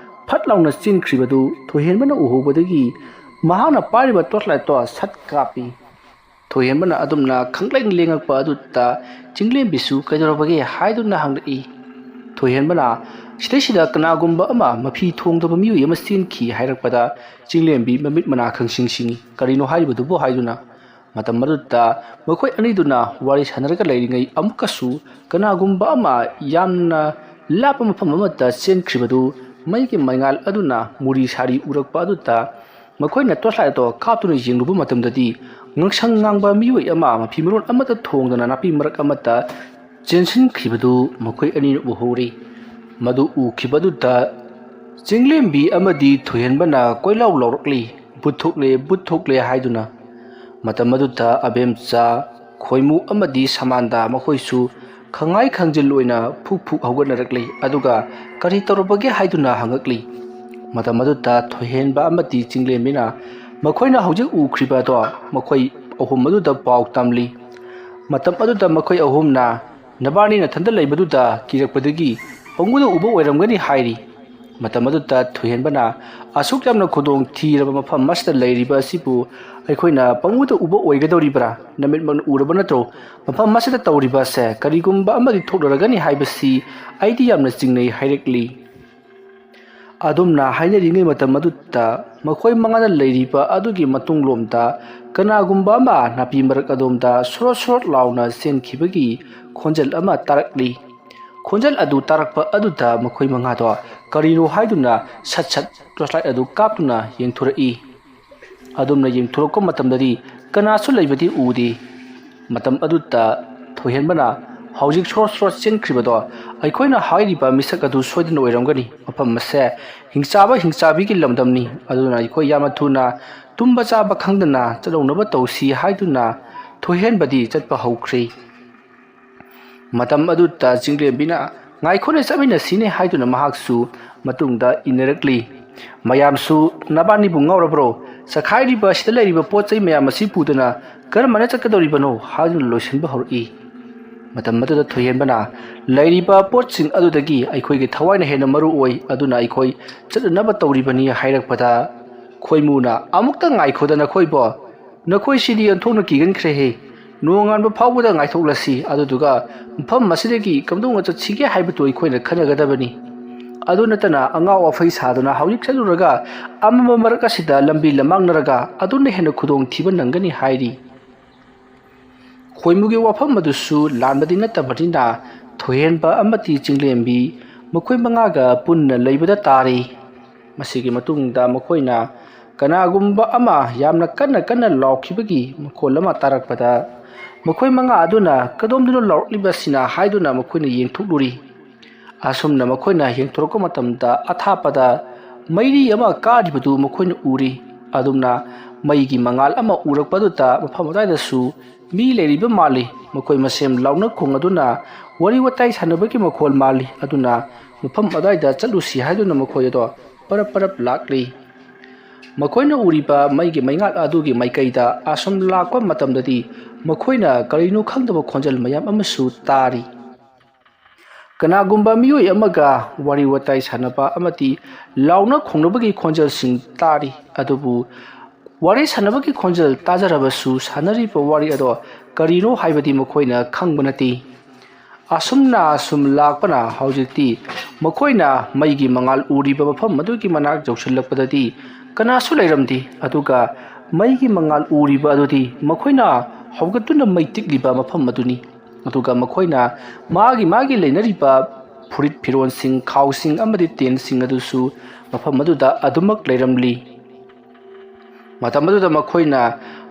ꯐꯠ ꯂꯥꯎꯅ ꯆꯦꯟꯈ꯭ꯔꯤꯕꯗꯨ ꯊꯣꯏꯍꯦꯟꯕꯅ ꯎꯍꯧꯕꯗꯒꯤ ꯃꯍꯥꯛꯅ ꯄꯥꯏꯔꯤꯕ ꯇꯣꯔꯆ ꯂꯥꯏꯠꯇꯣ ꯁꯠ ꯀꯥꯞꯄꯤ꯫ ꯊꯣꯏꯍꯦꯟꯕꯅ ꯑꯗꯨꯝꯅ ꯈꯪꯂꯦꯡ ꯂꯦꯡꯉꯛꯄ ꯑꯗꯨꯗ ꯆꯤꯡꯂꯦꯝꯕꯤꯁꯨ "ꯀꯩꯗꯧꯔꯕꯒꯦ?" ꯍꯥꯏꯗꯨꯅ ꯍꯪꯂꯛꯏ꯫ ꯊꯣꯏꯍꯦꯟꯕꯅ, "ꯁꯤꯗꯩꯁꯤꯗ ꯀꯅꯥꯒꯨꯝꯕ ꯑꯃ ꯃꯐꯤ ꯊꯣꯡꯗꯕ ꯃꯤꯑꯣꯏ ꯑꯃ ꯆꯦꯟꯈꯤ" ꯍꯥꯏꯔꯛꯄꯗ ꯆꯤꯡꯂꯦꯝꯕꯤ ꯃꯃꯤꯠ ꯃꯅꯥ ꯈꯪꯁꯤꯡ ꯁꯤꯡꯏ꯫ "ꯀꯔꯤꯅꯣ ꯍꯥꯏꯔꯤꯕꯗꯨꯕꯨ?" ꯍꯥꯏꯗꯨꯅ꯫ ꯃꯇꯝ ꯑꯗꯨꯗ ꯃꯈꯣꯏ ꯑꯅꯤꯗꯨꯅ ꯋꯥꯔꯤ ꯁꯥꯟꯅꯔꯒ ꯂꯩꯔꯤꯉꯩ ꯑꯃꯨꯛꯀꯁꯨ ꯀꯅꯥꯒꯨꯝꯕ ꯑꯃ ꯌꯥꯝꯅ ꯂꯥꯞꯄ ꯃꯐꯝ ꯑꯃꯗ ꯆꯦꯟꯈ꯭ꯔꯤꯕꯗꯨ ꯃꯩꯒꯤ ꯃꯩꯉꯥꯜ ꯑꯗꯨꯅ ꯃꯨꯔꯤ ꯁꯥꯔꯤ ꯎꯔꯛꯄ ꯑꯗꯨꯗ ꯃꯈꯣꯏꯅ ꯇꯣꯔꯆ ꯂꯥꯏꯠ ꯑꯗꯣ ꯀꯥꯞꯇꯨꯅ ꯌꯦꯡꯂꯨꯕ ꯃꯇꯝꯗꯗꯤ ꯉꯥꯡꯁꯪ ꯉꯥꯡꯕ ꯃꯤꯑꯣꯏ ꯑꯃ ꯃꯐꯤ ꯃꯔꯣꯟ ꯑꯃꯠꯇ ꯊꯣꯡꯗꯅ ꯅꯥꯄꯤ ꯃꯔꯛ ꯑꯃꯗ ꯆꯦꯟꯁꯤꯟꯈꯤꯕꯗꯨ ꯃꯈꯣꯏ ꯑꯅꯤꯅ ꯎꯍꯧꯔꯤ꯫ ꯃꯗꯨ ꯎꯈꯤꯕꯗꯨꯗ ꯆꯤꯡꯂꯦꯝꯕꯤ ꯑꯃꯗꯤ ꯊꯣꯏꯍꯦꯟꯕꯅ ꯀꯣꯏꯂꯥꯎ ꯂꯥꯎꯔꯛꯂꯤ, "ꯚꯨꯠ ꯊꯣꯛꯂꯦ, ꯚꯨꯠ ꯊꯣꯛꯂꯦ" ꯍꯥꯏꯗꯨꯅ꯫ ꯃꯇꯝ ꯑꯗꯨꯗ ꯑꯕꯦꯝꯆꯥ, ꯈꯣꯏꯃꯨ ꯑꯃꯗꯤ ꯁꯃꯥꯟꯗꯥ ꯃꯈꯣꯏꯁꯨ ꯈꯪꯉꯥꯏ ꯈꯪꯖꯤꯜ ꯑꯣꯏꯅ ꯐꯨꯛ ꯐꯨꯛ ꯍꯧꯒꯠꯅꯔꯛꯂꯤ, ꯑꯗꯨꯒ "ꯀꯔꯤ ꯇꯧꯔꯕꯒꯦ?" ꯍꯥꯏꯗꯨꯅ ꯍꯪꯉꯛꯂꯤ꯫ ꯃꯇꯝ ꯑꯗꯨꯗ ꯊꯣꯏꯍꯦꯟꯕ ꯑꯃꯗꯤ ꯆꯤꯡꯂꯦꯝꯕꯤꯅ ꯃꯈꯣꯏꯅ ꯍꯧꯖꯤꯛ ꯎꯈ꯭ꯔꯤꯕ ꯑꯗꯣ ꯃꯈꯣꯏ ꯑꯍꯨꯝ ꯑꯗꯨꯗ ꯄꯥꯎ ꯇꯝꯂꯤ꯫ ꯃꯇꯝ ꯑꯗꯨꯗ ꯃꯈꯣꯏ ꯑꯍꯨꯝꯅ "ꯅꯕꯥꯅꯤ ꯅꯊꯟꯗ ꯂꯩꯕꯗꯨꯗ ꯀꯤꯔꯛꯄꯗꯒꯤ ꯄꯪꯎꯗ ꯎꯕ ꯑꯣꯏꯔꯝꯒꯅꯤ" ꯍꯥꯏꯔꯤ꯫ ꯃꯇꯝ ꯑꯗꯨꯗ ꯊꯣꯏꯍꯦꯟꯕꯅ, "ꯑꯁꯨꯛ ꯌꯥꯝꯅ ꯈꯨꯗꯣꯡ ꯊꯤꯔꯕ ꯃꯐꯝ ꯑꯁꯤꯗ ꯂꯩꯔꯤꯕ ꯑꯁꯤꯕꯨ ꯑꯩꯈꯣꯏꯅ ꯄꯪꯎꯗ ꯎꯕ ꯑꯣꯏꯒꯗꯧꯔꯤꯕ꯭ꯔꯥ? ꯅꯃꯤꯠꯃꯛꯅ ꯎꯔꯕ ꯅꯠꯇ꯭ꯔꯣ ꯃꯐꯝ ꯑꯁꯤꯗ ꯇꯧꯔꯤꯕ ꯑꯁꯦ? ꯀꯔꯤꯒꯨꯝꯕ ꯑꯃꯗꯤ ꯊꯣꯛꯂꯔꯒꯅꯤ ꯍꯥꯏꯕꯁꯤ ꯑꯩꯗꯤ ꯌꯥꯝꯅ ꯆꯤꯡꯅꯩ" ꯍꯥꯏꯔꯛꯂꯤ꯫ ꯑꯗꯨꯝꯅ ꯍꯥꯏꯅꯔꯤꯉꯩ ꯃꯇꯝ ꯑꯗꯨꯗ ꯃꯈꯣꯏ ꯃꯉꯥꯅ ꯂꯩꯔꯤꯕ ꯑꯗꯨꯒꯤ ꯃꯇꯨꯡꯂꯣꯝꯗ ꯀꯅꯥꯒꯨꯝꯕ ꯑꯃ ꯅꯥꯄꯤ ꯃꯔꯛ ꯑꯗꯣꯝꯗ ꯁꯣꯔꯣꯠ ꯁꯣꯔꯣꯠ ꯂꯥꯎꯅ ꯆꯦꯟꯈꯤꯕꯒꯤ ꯈꯣꯟꯖꯦꯜ ꯑꯃ ꯇꯥꯔꯛꯂꯤ꯫ ꯈꯣꯟꯖꯦꯜ ꯑꯗꯨ ꯇꯥꯔꯛꯄ ꯑꯗꯨꯗ ꯃꯈꯣꯏ ꯃꯉꯥꯗꯣ ꯀꯔꯤꯅꯣ ꯍꯥꯏꯗꯨꯅ ꯁꯠ ꯁꯠ ꯇꯣꯔꯆꯂꯥꯏꯠ ꯑꯗꯨ ꯀꯥꯞꯇꯨꯅ ꯌꯦꯡꯊꯣꯔꯛꯏ꯫ ꯑꯗꯨꯝꯅ ꯌꯦꯡꯊꯣꯔꯛꯄ ꯃꯇꯝꯗꯗꯤ ꯀꯅꯥꯁꯨ ꯂꯩꯕꯗꯤ ꯎꯗꯦ꯫ ꯃꯇꯝ ꯑꯗꯨꯗ ꯊꯣꯏꯍꯦꯟꯕꯅ, "ꯍꯧꯖꯤꯛ ꯁꯣꯔꯣꯠ ꯁꯣꯔꯣꯠ ꯆꯦꯟꯈ꯭ꯔꯤꯕꯗꯣ ꯑꯩꯈꯣꯏꯅ ꯍꯥꯏꯔꯤꯕ ꯃꯤꯁꯛ ꯑꯗꯨ ꯁꯣꯏꯗꯅ ꯑꯣꯏꯔꯝꯒꯅꯤ꯫ ꯃꯐꯝ ꯑꯁꯦ ꯍꯤꯡꯆꯥꯕ ꯍꯤꯡꯆꯥꯕꯤꯒꯤ ꯂꯝꯗꯝꯅꯤ, ꯑꯗꯨꯅ ꯑꯩꯈꯣꯏ ꯌꯥꯝꯅ ꯊꯨꯅ ꯇꯨꯝꯕ ꯆꯥꯕ ꯈꯪꯗꯅ ꯆꯠꯍꯧꯅꯕ ꯇꯧꯁꯤ" ꯍꯥꯏꯗꯨꯅ ꯊꯣꯏꯍꯦꯟꯕꯗꯤ ꯆꯠꯄ ꯍꯧꯈ꯭ꯔꯦ꯫ ꯃꯇꯝ ꯑꯗꯨꯗ ꯆꯤꯡꯂꯦꯝꯕꯤꯅ, "ꯉꯥꯏꯈꯣꯅꯦ, ꯆꯠꯃꯤꯟꯅꯁꯤꯅꯦ" ꯍꯥꯏꯗꯨꯅ ꯃꯍꯥꯛꯁꯨ ꯃꯇꯨꯡꯗ ꯏꯟꯅꯔꯛꯂꯤ꯫ ꯃꯌꯥꯝꯁꯨ, "ꯅꯕꯥꯅꯤꯕꯨ ꯉꯥꯎꯔꯕ꯭ꯔꯣ? ꯆꯈꯥꯏꯔꯤꯕ ꯑꯁꯤꯗ ꯂꯩꯔꯤꯕ ꯄꯣꯠ ꯆꯩ ꯃꯌꯥꯝ ꯑꯁꯤ ꯄꯨꯗꯨꯅ ꯀꯔꯝꯍꯥꯏꯅ ꯆꯠꯀꯗꯧꯔꯤꯕꯅꯣ?" ꯍꯥꯏꯗꯨꯅ ꯂꯣꯏꯁꯤꯟꯕ ꯍꯧꯔꯛꯏ꯫ ꯃꯇꯝ ꯑꯗꯨꯗ ꯊꯣꯏꯍꯦꯟꯕꯅ, "ꯂꯩꯔꯤꯕ ꯄꯣꯠꯁꯤꯡ ꯑꯗꯨꯗꯒꯤ ꯑꯩꯈꯣꯏꯒꯤ ꯊꯋꯥꯏꯅ ꯍꯦꯟꯅ ꯃꯔꯨ ꯑꯣꯏ, ꯑꯗꯨꯅ ꯑꯩꯈꯣꯏ ꯆꯠꯅꯅꯕ ꯇꯧꯔꯤꯕꯅꯤ" ꯍꯥꯏꯔꯛꯄꯗ, ꯈꯣꯏꯃꯨꯅ, "ꯑꯃꯨꯛꯇ ꯉꯥꯏꯈꯣꯗ ꯅꯈꯣꯏꯕꯣ, ꯅꯈꯣꯏꯁꯤꯗꯤ ꯑꯣꯟꯊꯣꯛꯅ ꯀꯤꯒꯟꯈ꯭ꯔꯦꯍꯦ꯫ ꯅꯣꯡꯉꯥꯟꯕ ꯐꯥꯎꯕꯗ ꯉꯥꯏꯊꯣꯛꯂꯁꯤ, ꯑꯗꯨꯗꯨꯒ ꯃꯐꯝ ꯑꯁꯤꯗꯒꯤ ꯀꯝꯗꯧꯅ ꯆꯠꯁꯤꯒꯦ ꯍꯥꯏꯕꯗꯨ ꯑꯩꯈꯣꯏꯅ ꯈꯟꯅꯒꯗꯕꯅꯤ꯫ ꯑꯗꯨ ꯅꯠꯇꯅ ꯑꯉꯥꯎ ꯑꯐꯩ ꯁꯥꯗꯨꯅ ꯍꯧꯖꯤꯛ ꯆꯠꯂꯨꯔꯒ ꯑꯃꯝꯕ ꯃꯔꯛ ꯑꯁꯤꯗ ꯂꯝꯕꯤ ꯂꯃꯥꯡꯅꯔꯒ ꯑꯗꯨꯅ ꯍꯦꯟꯅ ꯈꯨꯗꯣꯡꯊꯤꯕ ꯅꯪꯒꯅꯤ" ꯍꯥꯏꯔꯤ꯫ ꯈꯣꯏꯃꯨꯒꯤ ꯋꯥꯐꯝ ꯑꯗꯨꯁꯨ ꯂꯥꯟꯕꯗꯤ ꯅꯠꯇꯕꯅꯤꯅ, ꯊꯣꯏꯍꯦꯟꯕ ꯑꯃꯗꯤ ꯆꯤꯡꯂꯦꯝꯕꯤ ꯃꯈꯣꯏ ꯃꯉꯥꯒ ꯄꯨꯟꯅ ꯂꯩꯕꯗ ꯇꯥꯔꯤ꯫ ꯃꯁꯤꯒꯤ ꯃꯇꯨꯡꯗ ꯃꯈꯣꯏꯅ ꯀꯅꯥꯒꯨꯝꯕ ꯑꯃ ꯌꯥꯝꯅ ꯀꯟꯅ ꯀꯟꯅ ꯂꯥꯎꯈꯤꯕꯒꯤ ꯃꯈꯣꯜ ꯑꯃ ꯇꯥꯔꯛꯄꯗ, ꯃꯈꯣꯏ ꯃꯉꯥ ꯑꯗꯨꯅ "ꯀꯗꯣꯝꯗꯅꯣ ꯂꯥꯎꯔꯛꯂꯤꯕꯁꯤꯅ?" ꯍꯥꯏꯗꯨꯅ ꯃꯈꯣꯏꯅ ꯌꯦꯡꯊꯣꯛꯂꯨꯔꯤ꯫ ꯑꯁꯨꯝꯅ ꯃꯈꯣꯏꯅ ꯌꯦꯡꯊꯣꯔꯛꯄ ꯃꯇꯝꯗ, ꯑꯊꯥꯞꯄꯗ ꯃꯩꯔꯤ ꯑꯃ ꯀꯥꯔꯤꯕꯗꯨ ꯃꯈꯣꯏꯅ ꯎꯔꯤ꯫ ꯑꯗꯨꯝꯅ ꯃꯩꯒꯤ ꯃꯉꯥꯜ ꯑꯃ ꯎꯔꯛꯄ ꯑꯗꯨꯗ ꯃꯐꯝ ꯑꯗꯨꯋꯥꯏꯗꯁꯨ ꯃꯤ ꯂꯩꯔꯤꯕ ꯃꯥꯜꯂꯤ꯫ ꯃꯈꯣꯏ ꯃꯁꯦꯟ ꯂꯥꯎꯅ ꯈꯣꯡꯅꯗꯨꯅ ꯋꯥꯔꯤ ꯋꯥꯇꯥꯏ ꯁꯥꯟꯅꯕꯒꯤ ꯃꯈꯣꯜ ꯃꯥꯜꯂꯤ꯫ ꯑꯗꯨꯅ ꯃꯐꯝ ꯑꯗꯨꯋꯥꯏꯗ ꯆꯠꯂꯨꯁꯤ ꯍꯥꯏꯗꯨꯅ ꯃꯈꯣꯏ ꯑꯗꯣ ꯄꯔꯞ ꯄꯔꯞ ꯂꯥꯛꯂꯤ꯫ ꯃꯈꯣꯏꯅ ꯎꯔꯤꯕ ꯃꯩꯒꯤ ꯃꯩꯉꯥꯜ ꯑꯗꯨꯒꯤ ꯃꯥꯏꯀꯩꯗ ꯑꯁꯨꯝ ꯂꯥꯛꯄ ꯃꯇꯝꯗꯗꯤ, ꯃꯈꯣꯏꯅ ꯀꯔꯤꯅꯣ ꯈꯪꯗꯕ ꯈꯣꯟꯖꯦꯜ ꯃꯌꯥꯝ ꯑꯃꯁꯨ ꯇꯥꯔꯤ꯫ ꯀꯅꯥꯒꯨꯝꯕ ꯃꯤꯑꯣꯏ ꯑꯃꯒ ꯋꯥꯔꯤ ꯋꯥꯇꯥꯏ ꯁꯥꯟꯅꯕ ꯑꯃꯗꯤ ꯂꯥꯎꯅ ꯈꯣꯡꯅꯕꯒꯤ ꯈꯣꯟꯖꯦꯜꯁꯤꯡ ꯇꯥꯔꯤ꯫ ꯑꯗꯨꯕꯨ ꯋꯥꯔꯤ ꯁꯥꯟꯅꯕꯒꯤ ꯈꯣꯟꯖꯦꯜ ꯇꯥꯖꯔꯕꯁꯨ, ꯁꯥꯟꯅꯔꯤꯕ ꯋꯥꯔꯤ ꯑꯗꯣ ꯀꯔꯤꯅꯣ ꯍꯥꯏꯕꯗꯤ ꯃꯈꯣꯏꯅ ꯈꯪꯕ ꯅꯠꯇꯦ꯫ ꯑꯁꯨꯝꯅ ꯑꯁꯨꯝ ꯂꯥꯛꯄꯅ ꯍꯧꯖꯤꯛꯇꯤ ꯃꯈꯣꯏꯅ ꯃꯩꯒꯤ ꯃꯉꯥꯜ ꯎꯔꯤꯕ ꯃꯐꯝ ꯑꯗꯨꯒꯤ ꯃꯅꯥꯛ ꯌꯧꯁꯤꯜꯂꯛꯄꯗꯗꯤ, ꯀꯅꯥꯁꯨ ꯂꯩꯔꯝꯗꯦ꯫ ꯑꯗꯨꯒ ꯃꯩꯒꯤ ꯃꯉꯥꯜ ꯎꯔꯤꯕ ꯑꯗꯨꯗꯤ ꯃꯈꯣꯏꯅ ꯍꯧꯒꯠꯇꯨꯅ ꯃꯩ ꯇꯤꯛꯂꯤꯕ ꯃꯐꯝ ꯑꯗꯨꯅꯤ꯫ ꯑꯗꯨꯒ ꯃꯈꯣꯏꯅ ꯃꯥꯒꯤ ꯃꯥꯒꯤ ꯂꯩꯅꯔꯤꯕ ꯐꯨꯔꯤꯠ ꯐꯤꯔꯣꯟꯁꯤꯡ, ꯈꯥꯎꯁꯤꯡ ꯑꯃꯗꯤ ꯇꯦꯟꯁꯤꯡ ꯑꯗꯨꯁꯨ ꯃꯐꯝ ꯑꯗꯨꯗ ꯑꯗꯨꯃꯛ ꯂꯩꯔꯝꯂꯤ꯫ ꯃꯇꯝ ꯑꯗꯨꯗ ꯃꯈꯣꯏꯅ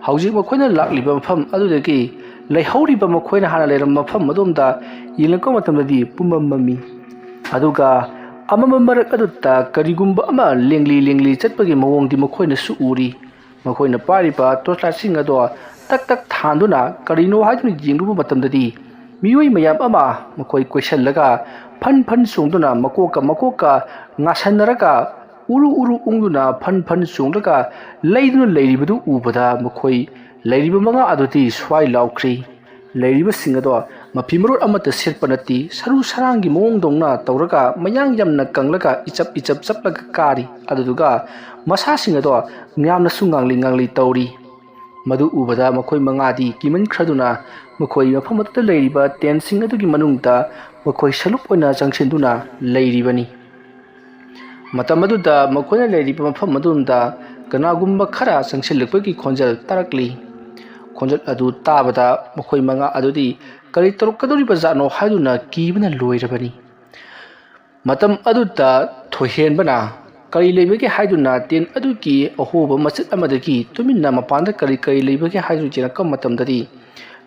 ꯍꯧꯖꯤꯛ ꯃꯈꯣꯏꯅ ꯂꯥꯛꯂꯤꯕ ꯃꯐꯝ ꯑꯗꯨꯗꯒꯤ ꯂꯩꯍꯧꯔꯤꯕ ꯃꯈꯣꯏꯅ ꯍꯥꯟꯅ ꯂꯩꯔꯝꯕ ꯃꯐꯝ ꯑꯗꯣꯝꯗ ꯌꯦꯡꯂꯛꯄ ꯃꯇꯝꯗꯗꯤ ꯄꯨꯝꯃꯝ ꯃꯝꯃꯤ꯫ ꯑꯗꯨꯒ ꯑꯃꯝꯕ ꯃꯔꯛ ꯑꯗꯨꯗ ꯀꯔꯤꯒꯨꯝꯕ ꯑꯃ ꯂꯦꯡꯂꯤ ꯂꯦꯡꯂꯤ ꯆꯠꯄꯒꯤ ꯃꯑꯣꯡꯗꯤ ꯃꯈꯣꯏꯅꯁꯨ ꯎꯔꯤ꯫ ꯃꯈꯣꯏꯅ ꯄꯥꯏꯔꯤꯕ ꯇꯣꯔꯆ ꯂꯥꯏꯠꯁꯤꯡ ꯑꯗꯣ ꯇꯛ ꯇꯛ ꯊꯥꯟꯗꯨꯅ ꯀꯔꯤꯅꯣ ꯍꯥꯏꯗꯨꯅ ꯌꯦꯡꯂꯨꯕ ꯃꯇꯝꯗꯗꯤ, ꯃꯤꯑꯣꯏ ꯃꯌꯥꯝ ꯑꯃ ꯃꯈꯣꯏ ꯀꯣꯏꯁꯤꯜꯂꯒ ꯐꯟ ꯐꯟ ꯆꯣꯡꯗꯨꯅ, ꯃꯀꯣꯛꯀ ꯃꯀꯣꯛꯀ ꯉꯥꯁꯟꯅꯔꯒ, ꯎꯔꯨ ꯎꯔꯨ ꯎꯪꯗꯨꯅ ꯐꯟ ꯐꯟ ꯆꯣꯡꯂꯒ ꯂꯩꯗꯨꯅ ꯂꯩꯔꯤꯕꯗꯨ ꯎꯕꯗ, ꯃꯈꯣꯏ ꯂꯩꯔꯤꯕ ꯃꯉꯥ ꯑꯗꯨꯗꯤ ꯁ꯭ꯋꯥꯏ ꯂꯥꯎꯈ꯭ꯔꯤ꯫ ꯂꯩꯔꯤꯕꯁꯤꯡ ꯑꯗꯣ ꯃꯐꯤ ꯃꯔꯣꯜ ꯑꯃꯠꯇ ꯁꯦꯠꯄ ꯅꯠꯇꯦ꯫ ꯁꯔꯨ ꯁꯔꯥꯡꯒꯤ ꯃꯑꯣꯡꯗꯧꯅ ꯇꯧꯔꯒ, ꯃꯌꯥꯡ ꯌꯥꯝꯅ ꯀꯪꯂꯒ, ꯏꯆꯞ ꯏꯆꯞ ꯆꯞꯂꯒ ꯀꯥꯔꯤ꯫ ꯑꯗꯨꯗꯨꯒ ꯃꯁꯥꯁꯤꯡ ꯑꯗꯣ ꯌꯥꯝꯅꯁꯨ ꯉꯥꯡꯂꯤ ꯉꯥꯡꯂꯤ ꯇꯧꯔꯤ꯫ ꯃꯗꯨ ꯎꯕꯗ ꯃꯈꯣꯏ ꯃꯉꯥꯗꯤ ꯀꯤꯃꯟꯈ꯭ꯔꯗꯨꯅ, ꯃꯈꯣꯏ ꯃꯐꯝ ꯑꯗꯨꯗ ꯂꯩꯔꯤꯕ ꯇꯦꯟꯁꯤꯡ ꯑꯗꯨꯒꯤ ꯃꯅꯨꯡꯗ ꯃꯈꯣꯏ ꯁꯂꯨꯞ ꯑꯣꯏꯅ ꯆꯪꯁꯤꯟꯗꯨꯅ ꯂꯩꯔꯤꯕꯅꯤ꯫ ꯃꯇꯝ ꯑꯗꯨꯗ ꯃꯈꯣꯏꯅ ꯂꯩꯔꯤꯕ ꯃꯐꯝ ꯑꯗꯨꯗ ꯀꯅꯥꯒꯨꯝꯕ ꯈꯔ ꯆꯪꯁꯤꯜꯂꯛꯄꯒꯤ ꯈꯣꯟꯖꯦꯜ ꯇꯥꯔꯛꯂꯤ꯫ ꯈꯣꯟꯖꯦꯜ ꯑꯗꯨ ꯇꯥꯕꯗ ꯃꯈꯣꯏ ꯃꯉꯥ ꯑꯗꯨꯗꯤ ꯀꯔꯤ ꯇꯧꯔꯛꯀꯗꯧꯔꯤꯕ ꯖꯥꯠꯅꯣ ꯍꯥꯏꯗꯨꯅ ꯀꯤꯕꯅ ꯂꯣꯏꯔꯕꯅꯤ꯫ ꯃꯇꯝ ꯑꯗꯨꯗ ꯊꯣꯏꯍꯦꯟꯕꯅ ꯀꯔꯤ ꯂꯩꯕꯒꯦ ꯍꯥꯏꯗꯨꯅ ꯇꯦꯟ ꯑꯗꯨꯒꯤ ꯑꯍꯣꯕ ꯃꯆꯦꯠ ꯑꯃꯗꯒꯤ ꯇꯨꯃꯤꯟꯅ ꯃꯄꯥꯟꯗ ꯀꯔꯤ ꯀꯔꯤ ꯂꯩꯕꯒꯦ ꯍꯥꯏꯗꯨꯅ ꯌꯦꯡꯉꯛꯄ ꯃꯇꯝꯗꯗꯤ,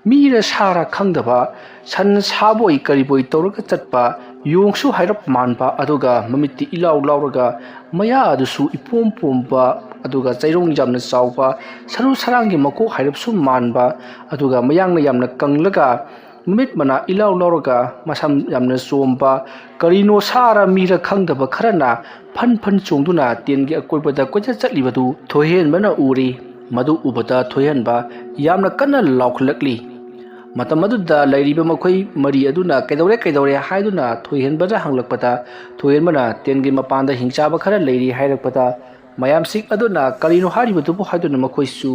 ꯃꯤꯔ ꯁꯥꯔ ꯈꯪꯗꯕ, ꯁꯟ ꯁꯥꯕꯣꯏ ꯀꯔꯤꯕꯣꯏ ꯇꯧꯔꯒ ꯆꯠꯄ, ꯌꯣꯡꯁꯨ ꯍꯥꯏꯔꯞ ꯃꯥꯟꯕ, ꯑꯗꯨꯒ ꯃꯃꯤꯠꯇꯤ ꯏꯂꯥꯎ ꯂꯥꯎꯔꯒ ꯃꯌꯥ ꯑꯗꯨꯁꯨ ꯏꯄꯣꯝ ꯄꯣꯝꯕ, ꯑꯗꯨꯒ ꯆꯩꯔꯣꯡ ꯌꯥꯝꯅ ꯆꯥꯎꯕ, ꯁꯔꯨ ꯁꯔꯥꯡꯒꯤ ꯃꯀꯣꯛ ꯍꯥꯏꯔꯞꯁꯨ ꯃꯥꯟꯕ, ꯑꯗꯨꯒ ꯃꯌꯥꯡꯅ ꯌꯥꯝꯅ ꯀꯪꯂꯒ ꯃꯃꯤꯠ ꯃꯅꯥ ꯏꯂꯥꯎ ꯂꯥꯎꯔꯒ ꯃꯁꯝ ꯌꯥꯝꯅ ꯆꯣꯝꯕ, ꯀꯔꯤꯅꯣ ꯁꯥꯔ ꯃꯤꯔ ꯈꯪꯗꯕ ꯈꯔꯅ ꯐꯟ ꯐꯟ ꯆꯣꯡꯗꯨꯅ ꯇꯦꯟꯒꯤ ꯑꯀꯣꯏꯕꯗ ꯀꯣꯏꯆꯠ ꯆꯠꯂꯤꯕꯗꯨ ꯊꯣꯏꯍꯦꯟꯕꯅ ꯎꯔꯤ꯫ ꯃꯗꯨ ꯎꯕꯗ ꯊꯣꯏꯍꯦꯟꯕ ꯌꯥꯝꯅ ꯀꯟꯅ ꯂꯥꯎꯈꯠꯂꯛꯂꯤ꯫ ꯃꯇꯝ ꯑꯗꯨꯗ ꯂꯩꯔꯤꯕ ꯃꯈꯣꯏ ꯃꯔꯤ ꯑꯗꯨꯅ "ꯀꯩꯗꯧꯔꯦ, ꯀꯩꯗꯧꯔꯦ?" ꯍꯥꯏꯗꯨꯅ ꯊꯣꯏꯍꯦꯟꯕꯗ ꯍꯪꯂꯛꯄꯗ, ꯊꯣꯏꯍꯦꯟꯕꯅ "ꯇꯦꯟꯒꯤ ꯃꯄꯥꯟꯗ ꯍꯤꯡꯆꯥꯕ ꯈꯔ ꯂꯩꯔꯤ" ꯍꯥꯏꯔꯛꯄꯗ, ꯃꯌꯥꯝꯁꯤꯡ ꯑꯗꯨꯅ "ꯀꯔꯤꯅꯣ ꯍꯥꯏꯔꯤꯕꯗꯨꯕꯨ?" ꯍꯥꯏꯗꯨꯅ ꯃꯈꯣꯏꯁꯨ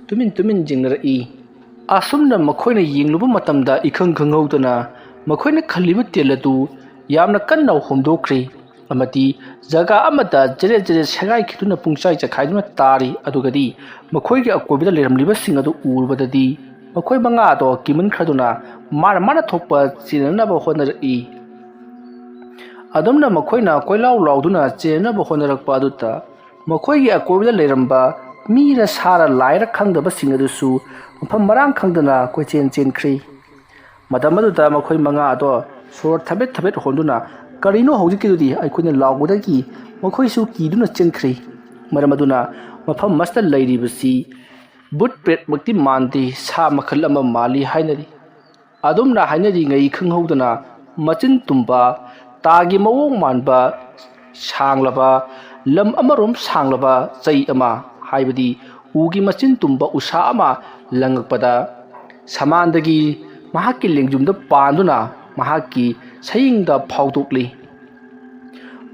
ꯇꯨꯃꯤꯟ ꯇꯨꯃꯤꯟ ꯌꯦꯡꯅꯔꯛꯏ꯫ ꯑꯁꯨꯝꯅ ꯃꯈꯣꯏꯅ ꯌꯦꯡꯂꯨꯕ ꯃꯇꯝꯗ, ꯏꯈꯪ ꯈꯪꯍꯧꯗꯅ ꯃꯈꯣꯏꯅ ꯈꯜꯂꯤꯕ ꯇꯦꯟ ꯑꯗꯨ ꯌꯥꯝꯅ ꯀꯟꯅ ꯍꯣꯝꯗꯣꯛꯈ꯭ꯔꯦ ꯑꯃꯗꯤ ꯖꯒꯥ ꯑꯃꯗ ꯖꯦꯔꯦꯠ ꯖꯦꯔꯦꯠ ꯁꯦꯒꯥꯏꯈꯤꯗꯨꯅ ꯄꯨꯡꯆꯥꯏ ꯆꯈꯥꯏꯗꯨꯅ ꯇꯥꯔꯤ꯫ ꯑꯗꯨꯒꯗꯤ ꯃꯈꯣꯏꯒꯤ ꯑꯀꯣꯏꯕꯗ ꯂꯩꯔꯝꯂꯤꯕꯁꯤꯡ ꯑꯗꯨ ꯎꯔꯨꯕꯗꯗꯤ, ꯃꯈꯣꯏ ꯃꯉꯥ ꯑꯗꯣ ꯀꯤꯃꯟꯈ꯭ꯔꯗꯨꯅ ꯃꯥꯅ ꯃꯥꯅ ꯊꯣꯛꯄ ꯆꯦꯟꯅꯅꯕ ꯍꯣꯠꯅꯔꯛꯏ꯫ ꯑꯗꯨꯝꯅ ꯃꯈꯣꯏꯅ ꯀꯣꯏꯂꯥꯎ ꯂꯥꯎꯗꯨꯅ ꯆꯦꯟꯅꯅꯕ ꯍꯣꯠꯅꯔꯛꯄ ꯑꯗꯨꯗ, ꯃꯈꯣꯏꯒꯤ ꯑꯀꯣꯏꯕꯗ ꯂꯩꯔꯝꯕ ꯃꯤꯔ ꯁꯥꯔ ꯂꯥꯏꯔ ꯈꯪꯗꯕꯁꯤꯡ ꯑꯗꯨꯁꯨ ꯃꯐꯝ ꯃꯔꯥꯡ ꯈꯪꯗꯅ ꯀꯣꯏꯆꯦꯟ ꯆꯦꯟꯈ꯭ꯔꯤ꯫ ꯃꯇꯝ ꯑꯗꯨꯗ ꯃꯈꯣꯏ ꯃꯉꯥ ꯑꯗꯣ ꯁꯣꯔ ꯊꯕꯦꯠ ꯊꯕꯦꯠ ꯍꯣꯟꯗꯨꯅ, "ꯀꯔꯤꯅꯣ ꯍꯧꯖꯤꯛꯀꯤꯗꯨꯗꯤ?" ꯑꯩꯈꯣꯏꯅ ꯂꯥꯎꯕꯗꯒꯤ ꯃꯈꯣꯏꯁꯨ ꯀꯤꯗꯨꯅ ꯆꯦꯟꯈ꯭ꯔꯤ꯫ ꯃꯔꯝ ꯑꯗꯨꯅ ꯃꯐꯝ ꯑꯁꯤꯗ ꯂꯩꯔꯤꯕꯁꯤ ꯕꯨꯠ ꯄ꯭ꯔꯦꯠꯃꯛꯇꯤ ꯃꯥꯟꯗꯦ, ꯁꯥ ꯃꯈꯜ ꯑꯃ ꯃꯥꯜꯂꯤ ꯍꯥꯏꯅꯔꯤ꯫ ꯑꯗꯨꯝꯅ ꯍꯥꯏꯅꯔꯤꯉꯩ ꯈꯪꯍꯧꯗꯅ ꯃꯆꯤꯟ ꯇꯨꯝꯕ, ꯇꯥꯒꯤ ꯃꯑꯣꯡ ꯃꯥꯟꯕ, ꯁꯥꯡꯂꯕ, ꯂꯝ ꯑꯃꯔꯣꯝ ꯁꯥꯡꯂꯕ ꯆꯩ ꯑꯃ, ꯍꯥꯏꯕꯗꯤ ꯎꯒꯤ ꯃꯆꯤꯟ ꯇꯨꯝꯕ ꯎꯁꯥ ꯑꯃ ꯂꯪꯉꯛꯄꯗ, ꯁꯃꯥꯟꯗꯒꯤ ꯃꯍꯥꯛꯀꯤ ꯂꯦꯡꯖꯨꯝꯗ ꯄꯥꯟꯗꯨꯅ ꯃꯍꯥꯛꯀꯤ ꯁꯌꯦꯡꯗ ꯐꯥꯎꯗꯣꯛꯂꯤ꯫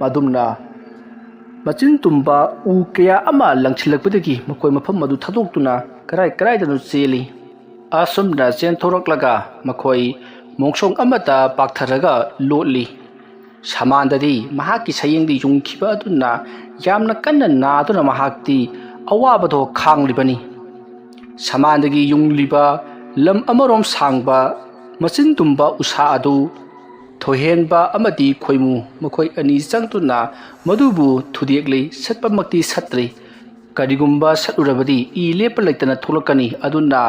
ꯃꯗꯨꯝꯅ ꯃꯆꯤꯟ ꯇꯨꯝꯕ ꯎ ꯀꯌꯥ ꯑꯃ ꯂꯪꯁꯤꯜꯂꯛꯄꯗꯒꯤ ꯃꯈꯣꯏ ꯃꯐꯝ ꯑꯗꯨ ꯊꯥꯗꯣꯛꯇꯨꯅ ꯀꯔꯥꯏ ꯀꯔꯥꯏꯗꯅꯣ ꯆꯦꯜꯂꯤ꯫ ꯑꯁꯨꯝꯅ ꯆꯦꯟꯊꯣꯔꯛꯂꯒ ꯃꯈꯣꯏ ꯃꯣꯡꯁꯣꯡ ꯑꯃꯗ ꯄꯥꯛꯊꯔꯒ ꯂꯣꯠꯂꯤ꯫ ꯁꯃꯥꯟꯗꯗꯤ ꯃꯍꯥꯛꯀꯤ ꯁꯌꯦꯡꯗ ꯌꯨꯡꯈꯤꯕ ꯑꯗꯨꯅ ꯌꯥꯝꯅ ꯀꯟꯅ ꯅꯥꯗꯨꯅ ꯃꯍꯥꯛꯇꯤ ꯑꯋꯥꯕꯗꯣ ꯈꯥꯡꯂꯤꯕꯅꯤ꯫ ꯁꯃꯥꯟꯗꯒꯤ ꯌꯨꯡꯂꯤꯕ ꯂꯝ ꯑꯃꯔꯣꯝ ꯁꯥꯡꯕ ꯃꯆꯤꯟ ꯇꯨꯝꯕ ꯎꯁꯥ ꯑꯗꯨ ꯊꯣꯏꯍꯦꯟꯕ ꯑꯃꯗꯤ ꯈꯣꯏꯃꯨ ꯃꯈꯣꯏ ꯑꯅꯤ ꯆꯪꯗꯨꯅ ꯃꯗꯨꯕꯨ ꯊꯨꯗꯦꯛꯂꯤ꯫ ꯁꯠꯄꯃꯛꯇꯤ ꯁꯠꯇ꯭ꯔꯤ꯫ ꯀꯔꯤꯒꯨꯝꯕ ꯁꯠꯂꯨꯔꯕꯗꯤ ꯏ ꯂꯦꯞꯄ ꯂꯩꯇꯅ ꯊꯣꯛꯂꯛꯀꯅꯤ꯫ ꯑꯗꯨꯅ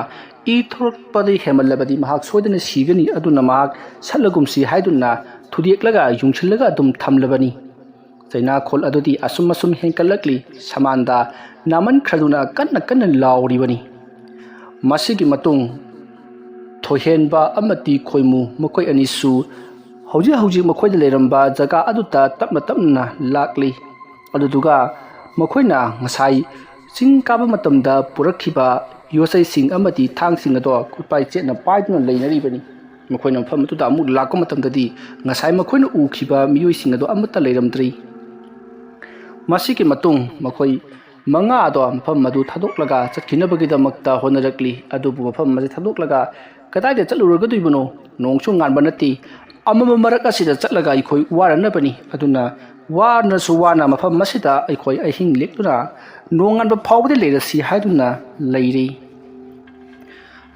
ꯏ ꯊꯣꯛꯂꯛꯄꯗꯤ ꯍꯦꯟꯃꯜꯂꯕꯗꯤ ꯃꯍꯥꯛ ꯁꯣꯏꯗꯅ ꯁꯤꯒꯅꯤ꯫ ꯑꯗꯨꯅ ꯃꯍꯥꯛ ꯁꯠꯂꯒꯨꯝꯁꯤ ꯍꯥꯏꯗꯨꯅ ꯊꯨꯗꯦꯛꯂꯒ ꯌꯨꯡꯁꯤꯜꯂꯒ ꯑꯗꯨꯝ ꯊꯝꯂꯕꯅꯤ꯫ ꯆꯩꯅꯥꯈꯣꯜ ꯑꯗꯨꯗꯤ ꯑꯁꯨꯝ ꯑꯁꯨꯝ ꯍꯦꯟꯀꯠꯂꯛꯂꯤ꯫ ꯁꯃꯥꯟꯗ ꯅꯥꯃꯟꯈ꯭ꯔꯗꯨꯅ ꯀꯟꯅ ꯀꯟꯅ ꯂꯥꯎꯔꯤꯕꯅꯤ꯫ ꯃꯁꯤꯒꯤ ꯃꯇꯨꯡ ꯊꯣꯏꯍꯦꯟꯕ ꯑꯃꯗꯤ ꯈꯣꯏꯃꯨ ꯃꯈꯣꯏ ꯑꯅꯤꯁꯨ ꯍꯧꯖꯤꯛ ꯍꯧꯖꯤꯛ ꯃꯈꯣꯏꯗ ꯂꯩꯔꯝꯕ ꯖꯒꯥ ꯑꯗꯨꯗ ꯇꯞꯅ ꯇꯞꯅ ꯂꯥꯛꯂꯤ꯫ ꯑꯗꯨꯗꯨꯒ ꯃꯈꯣꯏꯅ ꯉꯁꯥꯏ ꯆꯤꯡ ꯀꯥꯕ ꯃꯇꯝꯗ ꯄꯨꯔꯛꯈꯤꯕ ꯌꯣꯠꯆꯩꯁꯤꯡ ꯑꯃꯗꯤ ꯊꯥꯡꯁꯤꯡ ꯑꯗꯣ ꯈꯨꯠꯄꯥꯏ ꯆꯦꯠꯅ ꯄꯥꯏꯗꯨꯅ ꯂꯩꯅꯔꯤꯕꯅꯤ꯫ ꯃꯈꯣꯏꯅ ꯃꯐꯝ ꯑꯗꯨꯗ ꯑꯃꯨꯛ ꯂꯥꯛꯄ ꯃꯇꯝꯗꯗꯤ ꯉꯁꯥꯏ ꯃꯈꯣꯏꯅ ꯎꯈꯤꯕ ꯃꯤꯑꯣꯏꯁꯤꯡ ꯑꯗꯣ ꯑꯃꯠꯇ ꯂꯩꯔꯝꯗ꯭ꯔꯤ꯫ ꯃꯁꯤꯒꯤ ꯃꯇꯨꯡ ꯃꯈꯣꯏ ꯃꯉꯥ ꯑꯗꯣ ꯃꯐꯝ ꯑꯗꯨ ꯊꯥꯗꯣꯛꯂꯒ ꯆꯠꯈꯤꯅꯕꯒꯤꯗꯃꯛꯇ ꯍꯣꯠꯅꯔꯛꯂꯤ꯫ ꯑꯗꯨꯕꯨ ꯃꯐꯝ ꯑꯁꯤ ꯊꯥꯗꯣꯛꯂꯒ ꯀꯗꯥꯏꯗ ꯆꯠꯂꯨꯔꯒꯗꯣꯏꯕꯅꯣ? ꯅꯣꯡꯁꯨ ꯉꯥꯟꯕ ꯅꯠꯇꯦ꯫ ꯑꯃꯝꯕ ꯃꯔꯛ ꯑꯁꯤꯗ ꯆꯠꯂꯒ ꯑꯩꯈꯣꯏ ꯋꯥꯔꯅꯕꯅꯤ꯫ ꯑꯗꯨꯅ ꯋꯥꯔꯁꯨ ꯋꯥꯅ ꯃꯐꯝ ꯑꯁꯤꯗ ꯑꯩꯈꯣꯏ ꯑꯍꯤꯡ ꯂꯦꯛꯇꯨꯅ ꯅꯣꯡꯉꯥꯟꯕ ꯐꯥꯎꯕꯗꯤ ꯂꯩꯔꯁꯤ ꯍꯥꯏꯗꯨꯅ ꯂꯩꯔꯤ꯫